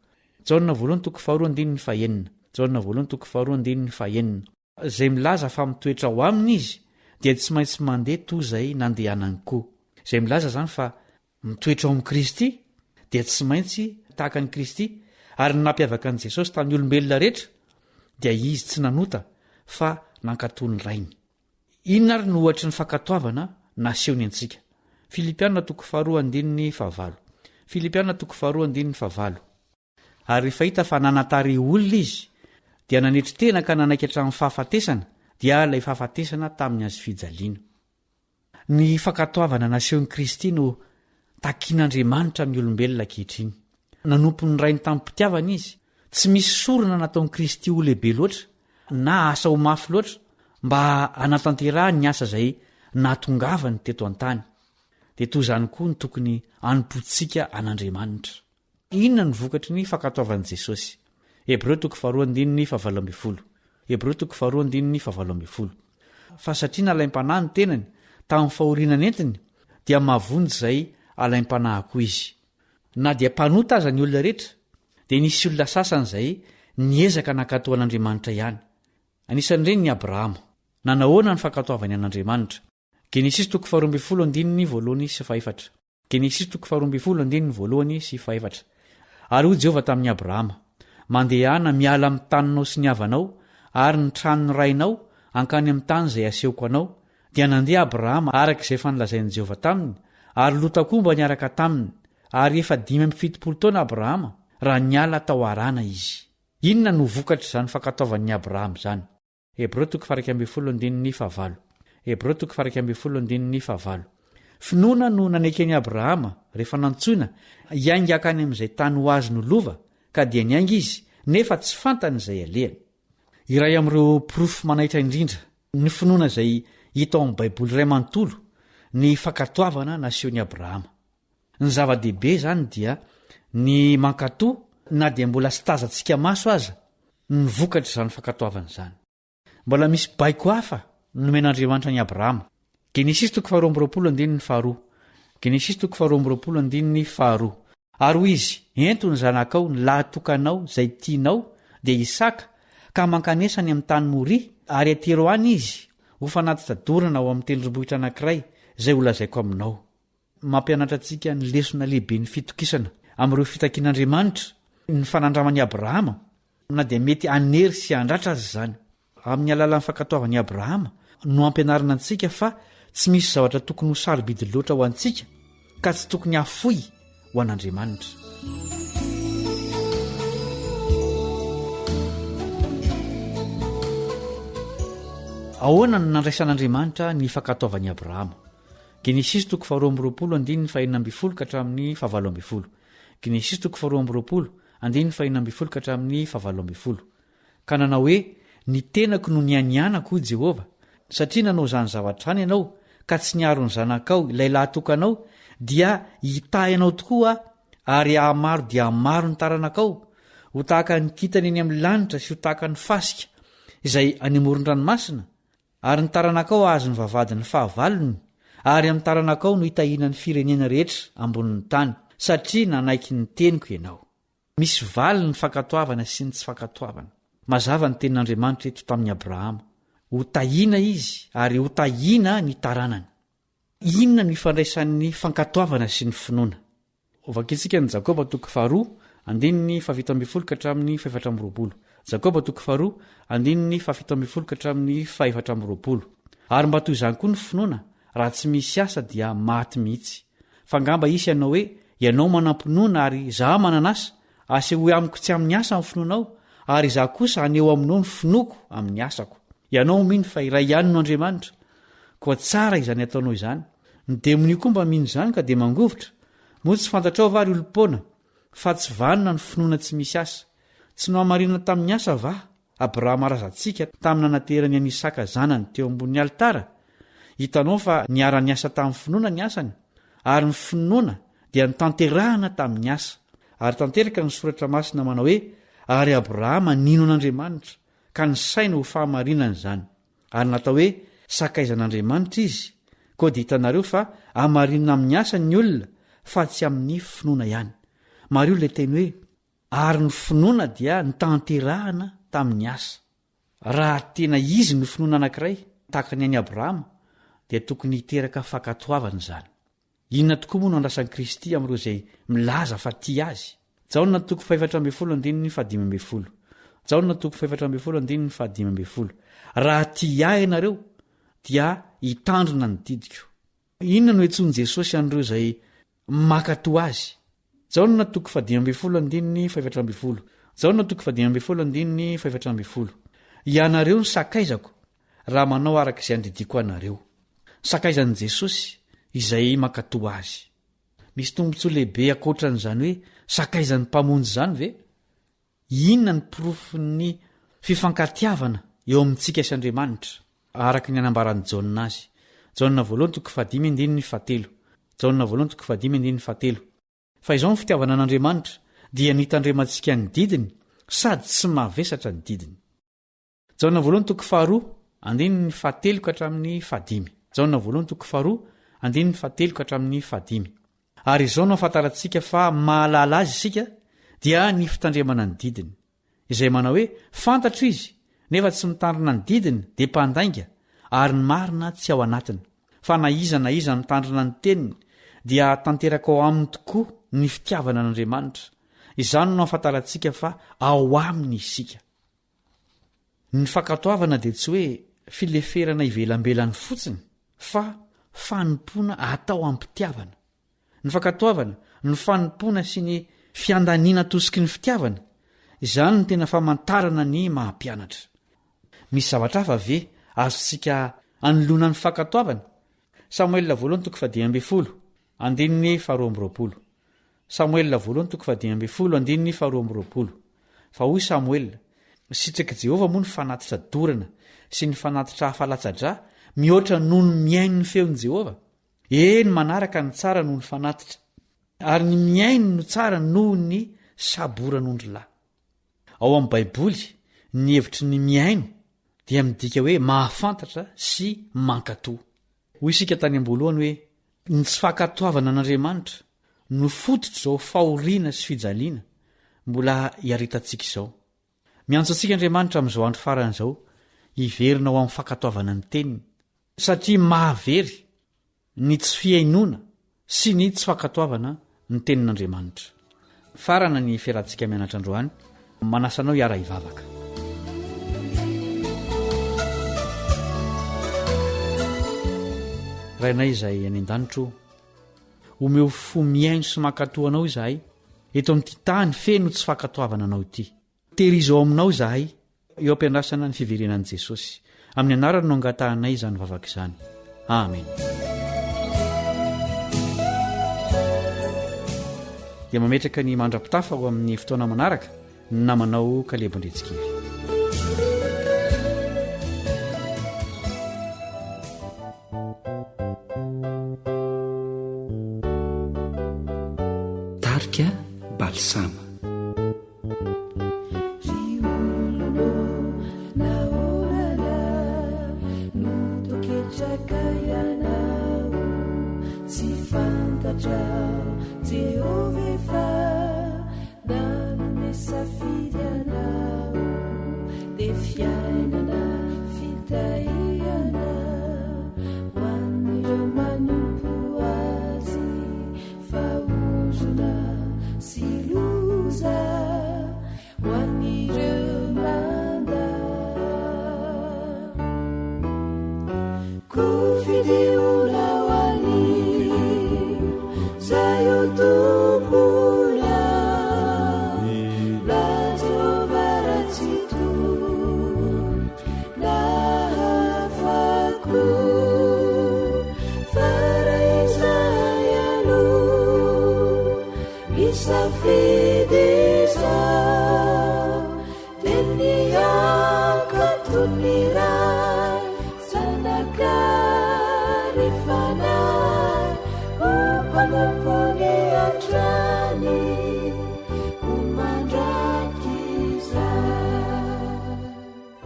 [SPEAKER 10] Jaona voalohany toko faharoa andininy fahenina. Jaona voalohany toko faharoa andininy fahenina. Izay milaza fa mitoetra ao aminy izy dia tsy maintsy mandeha toa izay nandehanany koa. Izay milaza izany fa mitoetra ao amin'i Kristy dia tsy maintsy tahaka an'i Kristy, ary ny nampiavaka an'i Jesosy tamin'ny olombelona rehetra dia izy tsy nanota fa nankatò ny Rainy. Inona ary no ohatry ny fankatoavana nasehony antsika? Filipiana toko faharoa andininy fahavalo. Filipiana toko faharoa andininy fahavalo. Ary rehefa hita fa nanan-tarehy olona izy, dia nanetry tena ka nanaiky hatramin'ny fahafatesana, dia ilay fahafatesana tamin'ny hazofijaliana. Ny fankatoavana nasehon'i Kristy no takin'Andriamanitra amin'ny olombelona ankehitriny. Nanompo ny Rainy tamim-pitiavana izy. Tsy misy sorona nataon'i Kristy ho lehibe loatra, na asa ho mafy loatra, mba hanatanterahany ny asa izay nahatongavany teto an-tany. Dia toy izany koa no tokony hanompoantsika an'Andriamanitra. Inona no vokatry ny fankatoavan'i Jesosy? Hebreo toko faharoa andininy fahavalo ambin'ny folo. Hebreo toko faharoa andininy fahavalo ambin'ny folo. Fa satria nalaim-panahy ny tenany tamin'ny fahoriana nentiny, dia mahavonjy izay alaim-panahy koa izy. Na dia mpanota aza ny olona rehetra, dia nisy olona sasany izay niezaka nankatò an'Andriamanitra ihany. Anisan'ireny ny Abrahama. Nanahoana ny fankatoavany an'Andriamanitra? Genesisy toko faharoa ambin'ny folo andininy voalohany sy fahefatra. Genesisy toko faharoa ambin'ny folo andininy voalohany sy fahefatra. Ary hoy Jehovah tamin'i Abrahama, Mandehana miala amin'ny taninao sy ny havanao ary ny tranon'ny rainao hankany amin'ny tany izay hasehoko anao. Dia nandeha Abrahama araka izay efa nolazain'i Jehovah taminy, ary Lota koa mba niaraka taminy. Ary efa 75 taona Abrahama raha niala tao Harana izy. Inona no vokatr'izany fankatoavan'i Abrahama izany? Hebreo toko faha-11 andininy fahavalo. Hebreo toko faha-11 andininy fahavalo. Finoana no naneken'i Abrahama, rehefa nantsoina, hiainga hankany amin'izay tany ho azy no lova, ka dia niainga izy, nefa tsy fantany izay alehany. Iray amin'ireo porofo manaitra indrindra ny finoana izay hita ao amin'ny Baiboly iray manontolo ny fankatoavana nasehon'i Abrahama. Ny zava-dehibe izany dia ny mankatò na dia mbola tsy tazantsika maso aza ny vokatr'izany fankatoavana izany. Mbola misy baiko hafa nomen'Andriamanitra an'i Abrahama. Genesisy toko faharoa amby roapolo andininy faharoa. Genesisy toko faharoa amby roapolo andininy faharoa. Ary hoy izy, Ento ny zanakao, ny lahitokanao, izay tianao, dia Isaka, ka mankanesa any amin'ny tany Moria, ary atero any izy, ho fanatitra dorana ao amin'ny tendrombohitra anankiray, izay holazaiko aminao. Mampianatra antsika ny lesona lehiben'ny fitokisana amin'ireo fitakian'Andriamanitra ny fanandraman'i Abrahama, na dia mety hanery sy handratra aza izany. Amin'ny alalan'ny fankatoavan'i Abrahama no ampianarana antsika fa tsy misy zavatra tokony ho sarobidy loatra ho antsika ka tsy tokony hafoy ho an'Andriamanitra. Ahoana no nandraisan'Andriamanitra ny fankatoavan'i Abrahama? Genesisy toko faharoa amby roapolo andininy fahenina ambin'ny folo ka hatramin'ny fahavalo ambin'ny folo. Genesisy toko faharoa amby roapolo andininy fahenina ambin'ny folo ka hatramin'ny fahavalo ambin'ny folo. Ka nanao hoe, Ny tenako no nianianako, hoy Jehovah, satria nanao izany zavatra izany ianao, ka tsy niaro ny zanakao, ilay lahatokanao, dia hitahy anao tokoa Aho, ary hahamaro dia hamaro ny taranakao, ho tahaka ny kintana eny amin'ny lanitra sy ho tahaka ny fasika izay any amoron-dranomasina, Ary ny taranakao hahazo ny vavahadin'ny fahavalony, ary amin'ny taranakao no hitahiana ny firenena rehetra ambonin'ny tany, satria nanaiky ny teniko ianao. Misy valiny ny fankatoavana sy ny tsy fankatoavana. Mazava ny tenin'Andriamanitra eto tamin'i Abrahama. Hotahiana izy ary hotahiana ny taranany. Inona no ifandraisan'ny fankatoavana sy ny finoana? Hovakintsika ny Jakoba toko faharoa, andininy fahafito ambin'ny folo ka hatramin'ny fahefatra amby roapolo. Jakoba toko faharoa, andininy fahafito ambin'ny folo ka hatramin'ny fahefatra amby roapolo. Ary mba toy izany koa ny finoana, raha tsy misy asa dia maty mihitsy. Fa angamba hisy hanao hoe, Ianao manam-pinoana ary izaho manana asa, asehoy amiko tsy amin'ny asa ny finoanao, ary izaho kosa haneho aminao ny finoako amin'ny asako. Ianao mino fa iray ihany no Andriamanitra, koa tsara izany ataonao izany. Ny demonia koa mba mino izany ka dia mangovitra. Moa tsy fantatrao va ry olom-poana, fa tsy vanona ny finoana tsy misy asa? Tsy nohamarinina tamin'ny asa va Abrahama razantsika tamin'ny nanaterany an'i Isaka zanany teo ambonin'ny alitara? Hitanao fa niara-niasa tamin'ny finoana ny asany, ary ny finoana dia notanterahana tamin'ny asa. Ary tanteraka ny soratra masina manao hoe, Ary Abrahama nino an'Andriamanitra, ka nisaina ho fahamarinana izany. Ary natao hoe sakaizan'Andriamanitra izy, koa dia hitanareo fa amarinina amin'ny asa ny olona fa tsy amin'ny finoana ihany. Mariho ilay teny hoe ary ny finoana dia notanterahana tamin'ny asa. Raha tena izy no finoana anankiray, tahaka ny an'i Abrahama, dia tokony hiteraka fankatoavana izany. Inona tokoa moa no andrasan'i Kristy amin'ireo izay milaza fa tia Azy? Jaona toko fahefatra ambin'ny folo andininy fahadimy ambin'ny folo. Jaona toko fahefatra ambin'ny folo andininy fahadimy ambin'ny folo. Raha tia Ahy ianareo, dia hitandrina ny didiko. Inona no iantsoan'i Jesosy an'ireo izay mankatò Azy? Jaona toko fahadimy ambin'ny folo andininy fahefatra ambin'ny folo. Jaona toko fahadimy ambin'ny folo andininy fahefatra ambin'ny folo. Ianareo no sakaizako, raha manao araka izay andidiako anareo. Sakaizan'i Jesosy izay mankatò azy. Misy tombontsoa lehibe ankoatra an'izany hoe sakaizan'ny Mpamonjy izany ve? Inona ny porofon'ny fifankatiavana eo amintsika sy Andriamanitra, araka ny anambaran'i Jaona azy? Jaona voalohany toko fahadimy andininy fahatelo. Jaona voalohany toko fahadimy andininy fahatelo. Fa izao ny fitiavana an'Andriamanitra, dia ny hitandremantsika ny didiny, sady tsy mavesatra ny didiny. Jaona voalohany toko faharoa, andininy fahatelo ka hatramin'ny fahadimy. Jaona voalohany toko faharoa, andininy fahatelo ka hatramin'ny fahadimy. Ary izao no ahafantarantsika fa mahalala azy isika, dia ny fitandremana ny didiny. Izay manao hoe, Fantatro izy, nefa tsy mitandrina ny didiny, dia mpandainga, ary ny marina tsy ao anatiny. Fa na iza na iza mitandrina ny teniny, dia tanteraka ao aminy tokoa ny fitiavana an'Andriamanitra. Izany no ahafantarantsika fa ao aminy isika. Ny fankatoavana dia tsy hoe fileferana ivelambelany fotsiny fa fanompoana atao am-pitiavana. Ny fankatoavana, ny fanompoana sy ny fiandaniana atosiky ny fitiavana, izany no tena famantarana ny maha-mpianatra. Misy zavatra hafa ve azontsika anoloana ny fankatoavana? Samoela voalohany toko fahadimy ambin'ny folo, andininy faharoa amby roapolo. Samoela voalohany toko fahadimy ambin'ny folo andininy faharoa amby roapolo. Fa hoy Samoela, Sitrak'i Jehovah moa ny fanatitra dorana sy ny fanatitra hafa latsa-drà, mihoatra noho ny mihaino ny feon'i Jehovah? Eny, manaraka ny tsara noho ny fanatitra, ary ny mihaino no tsara noho ny saboran'ondrilahy. Ao amin'ny Baiboly, ny hevitry ny mihaino dia midika hoe mahafantatra sy mankatò. Hoy isika tany am-boalohany hoe ny tsy fankatoavana an'Andriamanitra no fototr'izao fahoriana sy fijaliana mbola iaretantsika izao. Miantso antsika Andriamanitra amin'izao andro farany izao hiverina ho amin'ny fankatoavana ny Teniny, satria mahavery ny tsy fihainoana sy ny tsy fankatoavana ny tenin'Andriamanitra. Farana ny fiarahantsika mianatra androany. Manasa anao hiara-hivavaka. Rainay izay any an-danitra o, omeo fo mihaino sy mankatò anao izahay eto amin'ity tany feno tsy fankatoavana anao ity. Tehirizo ao aminao izahay, eo am-piandrasana ny fiverenan'i Jesosy. Amin'ny anarany no angatahanay izany vavaka izany. Amen. Dia mametraka ny mandra-pitafa ho amin'ny fotoana manaraka ny namanao Kalebo Andriantsikivy.
[SPEAKER 3] Tarika Balsama.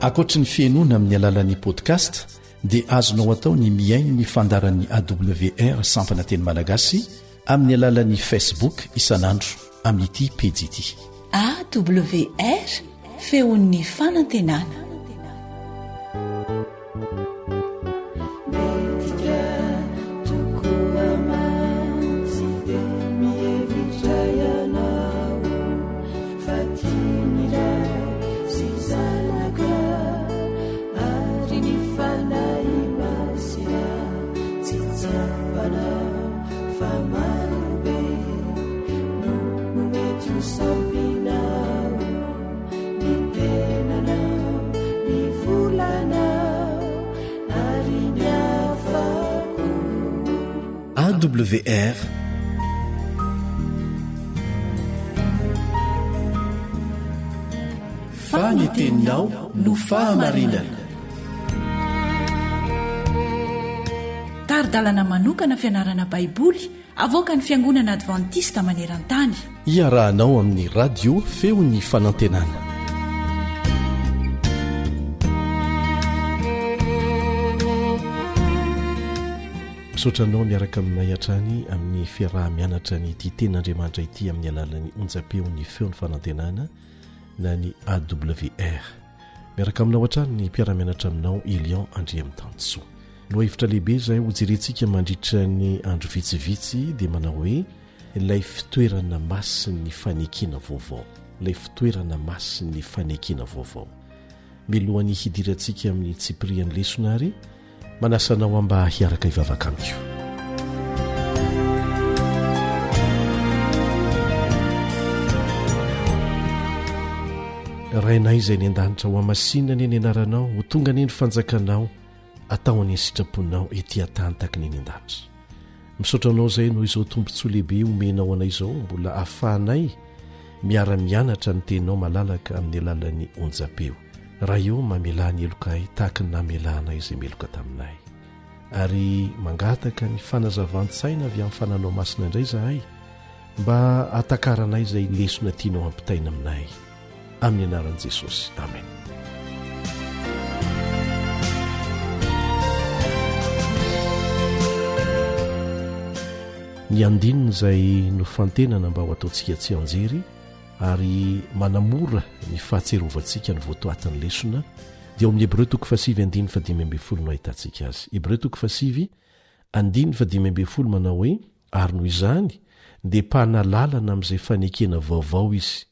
[SPEAKER 7] Ankoatry ny fihainoana amin'ny alalan'ny podcast dia azonao atao ny mihaino ny fandaharan'ny AWR sampana teny malagasy amin'ny alalan'ny Facebook isan'andro amin'ity pejy ity.
[SPEAKER 4] AWR, feon'ny fanantenana.
[SPEAKER 7] AWR Fa ny teninao no fahamarinana.
[SPEAKER 4] Tari-dalana manokana fianarana Baiboly avoakan'ny Fiangonana Advantista maneran-tany.
[SPEAKER 7] Iarahanao amin'ny Radio Feon'ny Fanantenana. Misaotra anao miaraka aminay hatrany amin'ny fiaraha-mianatra ny ity tenin'Andriamanitra ity amin'ny alalan'ny onjam-peon'ny Feon'ny Fanantenana na ny AWR. Miaraka aminao hatrany ny mpiara-mianatra aminao Elion Andriamitansoa. Lohahevitra lehibe izay hojerentsika mandritra ny andro vitsivitsy dia manao hoe ilay fitoerana masin'ny fanekena vaovao. Ilay fitoerana masin'ny fanekena vaovao. Milohan'ny hidirantsika amin'ny tsipirian'ny lesona ary, manasa anao aho mba hiaraka hivavaka amiko. Rainay izay any an-danitra, ho hamasinina anie ny anaranao, ho tonga anie ny fanjakanao, atao anie ny sitraponao ety an-tany tahaka ny any an-danitra. Misaotra anao izay noho izao tombontsoa lehibe omenao anay izao mbola ahafahanay miara-mianatra ny teninao malalaka amin'ny alalan'ny onjam-peo. Ray ô, mamelà ny helokay tahaka ny namelanay izay meloka taminay. Ary mangataka ny fanazavan-tsaina avy amin'ny fananao masina indray izahay mba hatakaranay izay lesona tianao hampitaina aminay. Amin'ny anaran'i Jesosy. Amen. Ny andininy izay nofantenana mba ho ataontsika tsianjery ary manamora ny fahatsiarovantsika ny votoatin'ny lesona dia ao amin'ny Hebreo toko fahasivy andininy fahadimy ambin'ny folo no ahitantsika azy. Hebreo toko fahasivy andininy fahadimy ambin'ny folo manao hoe, Ary noho izany dia mpanalalana amin'izay fanekena vaovao izy,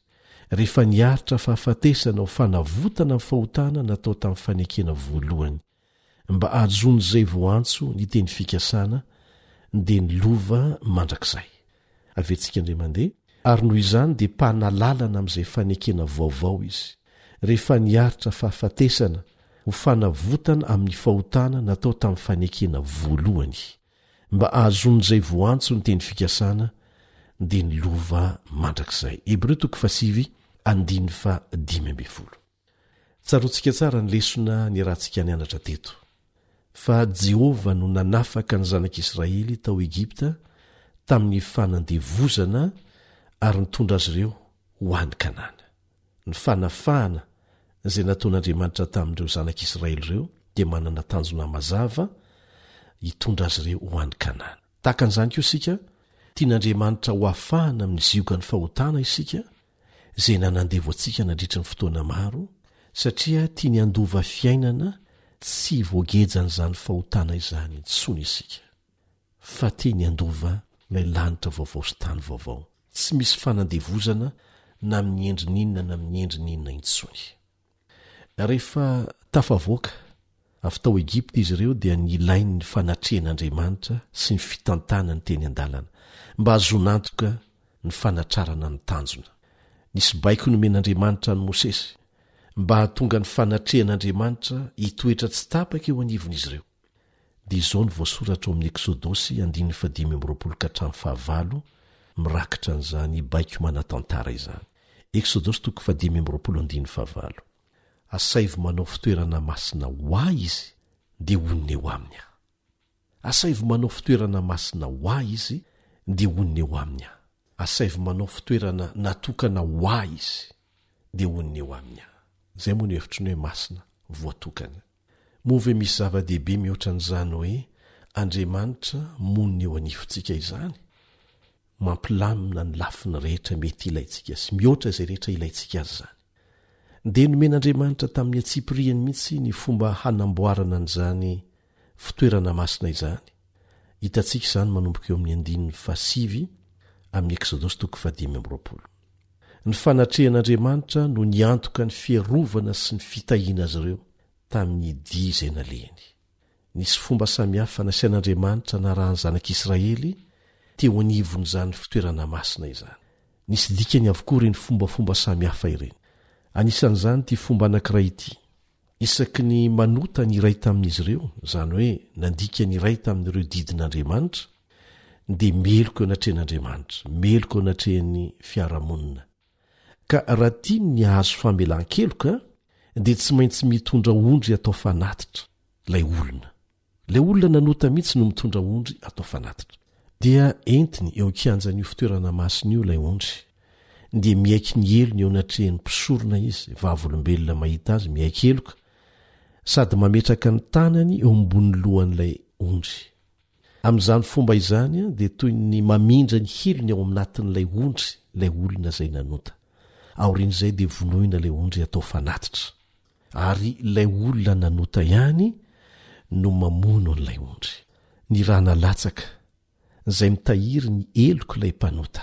[SPEAKER 7] rehefa niaritra fahafatesana ho fanavotana ny fahotana natao tamin'ny fanekena voalohany, mba hahazoan'izay voantso ny teny fikasana, dia ny lova mandrakizay. Averintsika indray mandeha, Ary noho izany dia mpanalalana amin'izay fanekena vaovao izy, rehefa niaritra fahafatesana ho fanavotana amin'ny fahotana natao tamin'ny fanekena voalohany. Mba hahazoan'izay voantso ny teny fikasana, dia ny lova mandrakizay. Hebreo toko fahasivy andininy faha-15. Tsaroantsika tsara ny lesona niarahantsika nianatra teto, fa Jehovah no nanafaka ny zanak'Israely tao Egypta tamin'ny fanandevozana ary nitondra azy ireo ho any Kanana. Ny fanafahana izay nataon'Andriamanitra tamin'ireo zanak'Israely ireo dia manana tanjona mazava hitondra azy ireo ho any Kanana. Tahaka an'izany koa isika, tian'Andriamanitra ho afahana amin'ny ziogan'ny fahotana isika, izay nanandevo antsika nandritry ny fotoana maro, satria tiany handova fiainana tsy voagejan'izany fahotana izany intsony isika. Fa tiany handova ilay lanitra vaovao sy tany vaovao, tsy misy fanandevozana na amin'ny endriny inona na amin'ny endriny inona intsony. Rehefa tafavoaka. Avy tao Egypta izy ireo dia nilainy ny fanatrehan'Andriamanitra sy ny fitantanany teny an-dalana, mba hahazoana antoka ny fanatrarana ny tanjona. Nisy baiko nomen'Andriamanitra an'i Mosesy, mba hahatonga ny fanatrehan'Andriamanitra hitoetra tsy tapaka eo anivon'izy ireo. Dia izao no voasoratra ao amin'ny Eksodosy andininy fahadimy amby 20 ka hatramin'ny fahavalo, mirakitra an'izany baiko manan-tantara izany. Eksodosy toko fahadimy amby 20 andininy fahavalo. Asaivo manao fitoerana masina ho Ahy izy, dia honina eo aminy Aho. Asaivo manao fitoerana masina ho Ahy izy, dia honina eo aminy Aho. Asaivo manao fitoerana natokana ho Ahy izy, dia honina eo aminy Aho. Izay moa no hevitry ny hoe masina, voatokana. Moa ve misy zava-dehibe mihoatra an'izany hoe Andriamanitra monina eo anivontsika izany? Mampilamina ny lafiny rehetra mety ilaintsika sy mihoatra izay rehetra ilaintsika azy izany. Dia nomen'Andriamanitra tamin'ny antsipiriany mihitsy ny fomba hanamboarana an'izany fitoerana masina izany. Hitantsika izany manomboka eo amin'ny andininy fahasivy amin'ny Eksodosy toko fahadimy amby 20. Ny fanatrehan'Andriamanitra no niantoka ny fiarovana sy ny fitahiana azy ireo tamin'ny dia izay nalehiny. Nisy fomba samihafa nasian'Andriamanitra narahan'ny zanak'Israely teo anivon'izany fitoerana masina izany. Nisy dikany avokoa ireny fombafomba samihafa ireny. Anisan'izany ity fomba anankiray ity, Isaky ny manota ny iray tamin'izy ireo, izany hoe nandika ny iray tamin'ireo didin'Andriamanitra, dia meloka eo anatrehan'Andriamanitra, meloka eo anatrehan'ny fiarahamonina. Ka raha tiany ny hahazo famelan-keloka, dia tsy maintsy mitondra ondry atao fanatitra ilay olona. Ilay olona nanota mihitsy no mitondra ondry atao fanatitra. Dia entiny eo an-kianjan'io fitoerana masina io ilay ondry. Dia miaiky ny helony eo anatrehan'ny mpisorona izy, vavolombelona mahita azy miaiky heloka, sady mametraka ny tanany eo ambonin'ny lohan'ilay ondry. Amin'izany fomba izany dia toy ny mamindra ny helony ao aminatin'ilay ondry ilay olona izay nanota. Aorian'izay dia vonoina ilay ondry atao fanatitra. Ary ilay olona nanota ihany no mamono an'ilay ondry. Ny rà nalatsaka, izay mitahiry ny helok'ilay mpanota,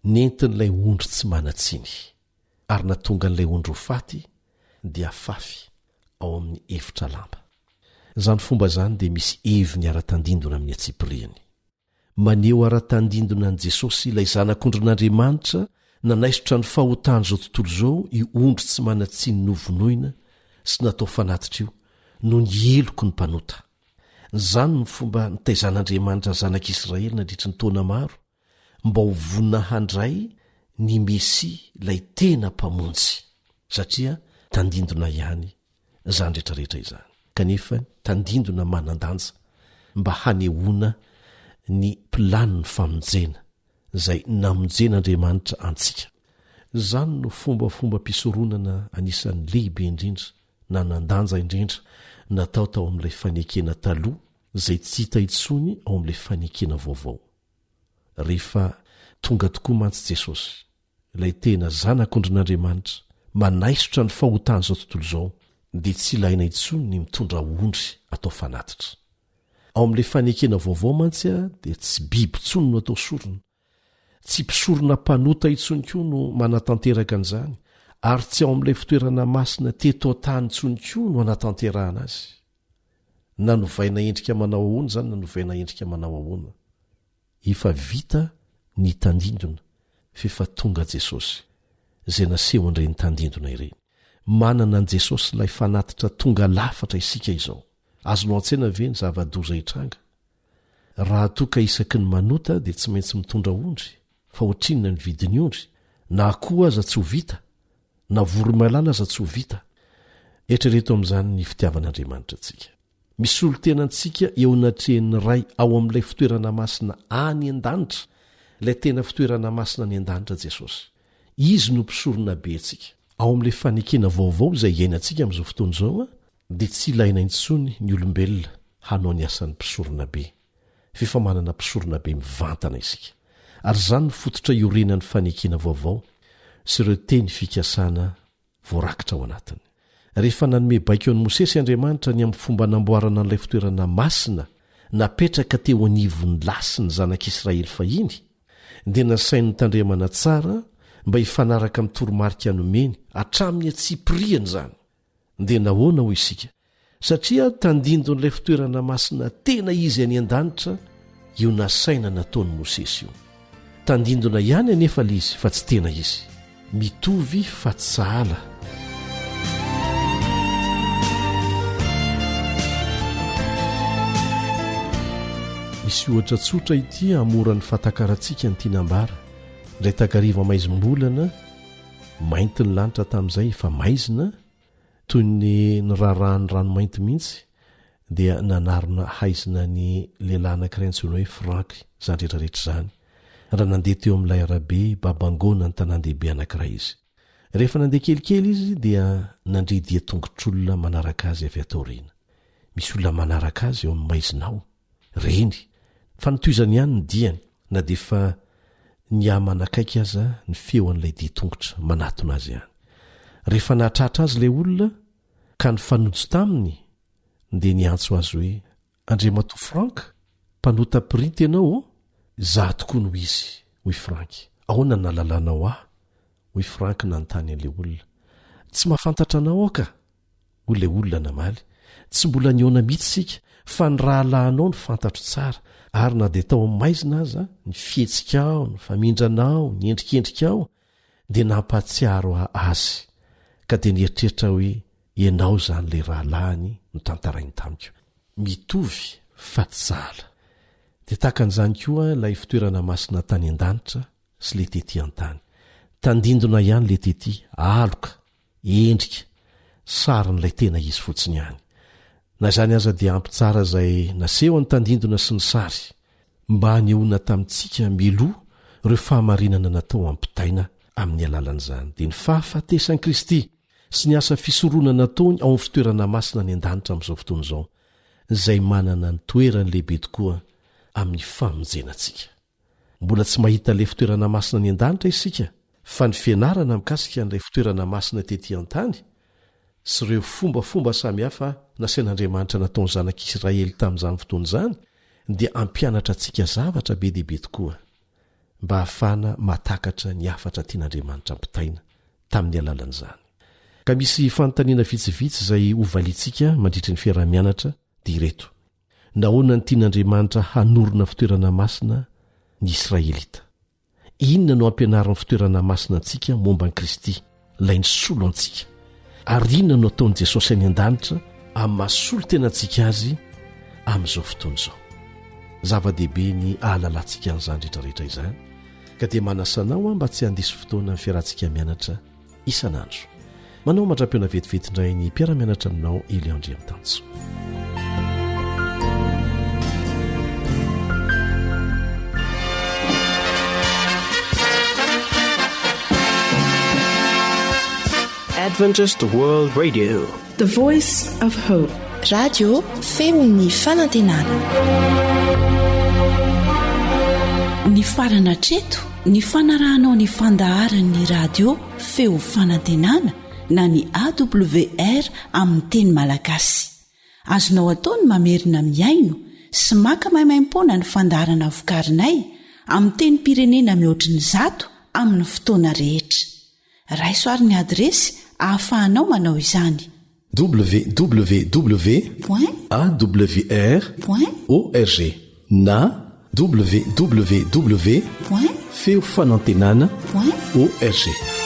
[SPEAKER 7] nentin'ilay ondry tsy manan-tsiny, ary nahatonga an'ilay ondry ho faty, dia afafy ao amin'ny efitra lamba. Izany fomba izany dia misy heviny ara-tandindona amin'ny antsipiriany. Maneho ara-tandindona an'i Jesosy, ilay Zanak'ondrin'Andriamanitra nanaisotra ny fahotan'izao tontolo izao, io ondry tsy manan-tsiny novonoina sy natao fanatitra io, noho ny heloky ny mpanota. Izany no fomba nitaizan'Andriamanitra ny Zanak'Israely nandritry ny taona maro, mba ho vonona handray ny Mesia ilay tena Mpamonjy, satria tandindona ihany izany rehetrarehetra izany, kanefa tandindona manan-danja mba hanehoana ny planin'ny famonjena izay namonjen'Andriamanitra antsika. Izany no fombafombam-pisoronana anisan'ny lehibe indrindra, nanan-danja indrindra natao tao amin'ilay fanekena taloha izay tsy hita intsony ao amin'ilay fanekena vaovao. Rehefa tonga tokoa mantsy Jesosy, ilay tena Zanak'ondrin'Andriamanitra, manaisotra ny fahotan'izao tontolo izao, dia tsy ilaina intsony ny mitondra ondry atao fanatitra. Ao amin'ilay fanekena vaovao mantsy dia tsy biby intsony no atao sorona, tsy mpisorona mpanota intsony koa no manatanteraka an'izany, ary tsy ao amin'ilay fitoerana masina teto an-tany intsony koa no anatanterahana azy. Na novaina endrika manao ahoana izany na novaina endrika manao ahoana. Efa vita ny tandindona f'efa tonga Jesosy, izay nasehon'ireny tandindona ireny. Manana an'i Jesosy ilay fanatitra tonga lafatra isika izao. Azonao an-tsaina ve ny zava-doza hitranga? Raha toa ka isaky ny manota dia tsy maintsy mitondra ondry, fa ohatrinona ny vidin'ny ondry? Na akoho aza tsy ho vita, na voromailala aza tsy ho vita. Eritrereto amin'izany ny fitiavan'Andriamanitra antsika. Misolo tena antsika eo anatrehan'ny Ray ao amin'ilay fitoerana masina any an-danitra, ilay tena fitoerana masina any an-danitra Jesosy. Izy no Mpisoronabe antsika. Ao amin'ilay fanekena vaovao izay iainantsika amin'izao fotoana izao dia tsy ilaina intsony ny olombelona hanao ny asan'ny mpisoronabe, f'efa manana mpisoronabe mivantana isika. Ary izany no fototra iorenan'ny fanekena vaovao sy ireo teny fikasana voarakitra ao anatiny. Rehefa nanome baiko an'i Mosesy Andriamanitra ny amin'ny fomba namboarana an'ilay fitoerana masina napetraka teo anivon'ny lasin'ny zanak'Israely fahiny, dia nasainy notandremana tsara mba hifanaraka amin'ny toromarika nomeny hatramin'ny antsipiriany izany. Dia nahoana hoy isika? Satria tandindon'ilay fitoerana masina tena izy any an-danitra io nasaina nataon'i Mosesy io. Tandindona ihany anefa ilay izy fa tsy tena izy. Mitovy fa tsy sahala. Misy ohatra tsotra ity hahamora ny fahatakarantsika ny tiana ambara. Indray takariva maizim-bolana, mainty ny lanitra tamin'izay efa maizina, Toy ny niraharahan'ny ranomainty mihitsy dia nanarona haizina ny lehilahy anankiray antsoina hoe Frank izany rehetra rehetra izany, raha nandeha teo amin'ilay arabe babangoana ny tanàn-dehibe anankiray izy. Rehefa nandeha kelikely izy dia nandre dian-tongotr'olona manaraka azy avy ato aoriana. Misy olona manaraka azy eo amin'ny maizina ao. Reny, fa notohizany ihany ny diany na dia efa nihamanakaiky aza ny feon'ilay dian-tongotra manatona azy ihany. Rehefa nahatratra azy ilay olona ka nifanojo taminy dia niantso azy hoe, Andriamatoa Frank, mpanota printy ianao ô? Izaho tokoa no izy, hoy Frank. Ahoana no nahalalanao ahy? hoy Frank nanontany an'ilay olona. Tsy mahafantatra anao aho ka! Hoy ilay olona namaly, Tsy mbola nihaona mihitsy isika, fa ny rahalahinao no fantatro tsara, ary na dia tao amin'ny maizina aza, ny fihetsikao, ny famindranao, ny endrikendrikao, dia nampahatsiaro ahy azy, ka dia nieritreritra aho hoe ianao izany ilay rahalahiny notantarainy tamiko. Mitovy fa tsy sahala. Dia tahaka an'izany koa ilay fitoerana masina tany an-danitra sy ilay tety an-tany. Tandindona ihany ilay tety, aloka, endrika, sarin'ilay tena izy fotsiny ihany. Na izany aza dia ampy tsara izay nasehon'ny tandindona sy ny sary mba hanehoana tamintsika mialoha ireo fahamarinana natao hampitaina amin'ny alalan'izany, dia ny fahafatesan'i Kristy sy ny asa fisoronana nataony ao amin'ny fitoerana masina any an-danitra amin'izao fotoana izao, izay manana ny toerany lehibe tokoa amin'ny famonjena antsika. Mbola tsy mahita ilay fitoerana masina any an-danitra isika, fa ny fianarana mikasika an'ilay fitoerana masina tetỳ an-tany sy ireo fombafomba samihafa nasain'Andriamanitra nataon'ny zanak'Isiraely tamin'izany fotoana izany dia hampianatra antsika zavatra be dia be tokoa mba hahafahana mahatakatra ny hafatra tian'Andriamanitra ampitaina tamin'ny alalan'izany. Ka misy fanontaniana vitsivitsy izay hovaliantsika mandritry ny fiaraha-mianatra dia ireto. Nahoana no tian'Andriamanitra hanorina fitoerana masina ny Israelita? Inona no ampianarin'ny fitoerana masina antsika momba an'i Kristy, ilay nisolo antsika? Ary inona no ataon'i Jesosy any an-danitra amin'ny maha solontena antsika azy amin'izao fotoana izao? Zava-dehibe ny ahalalantsika an'izany rehetrarehetra izany, ka dia manasa anao aho mba tsy handiso fotoana ny fiarahantsika mianatra isan'andro. Manao mandra-pihaona vetivety indray ny mpiara-mianatra aminao Elion Andriamitanjo.
[SPEAKER 1] Adventist World Radio.
[SPEAKER 2] The Voice of Hope.
[SPEAKER 11] Radio feon'ny fanantenana.
[SPEAKER 6] Nifarana hatreto ny fanarahanao ny fandaharan'ny radio Feo Fanantenana na ny AWR amin'ny teny malagasy. Azonao atao ny mamerina mihaino sy maka maimaimpoana ny fandaharana vokarinay amin'ny tenim-pirenena mihoatry ny zato amin'ny fotoana rehetra. Raiso ary ny adiresy ahafahanao manao izany.
[SPEAKER 7] www awr org na www feofanantenana org.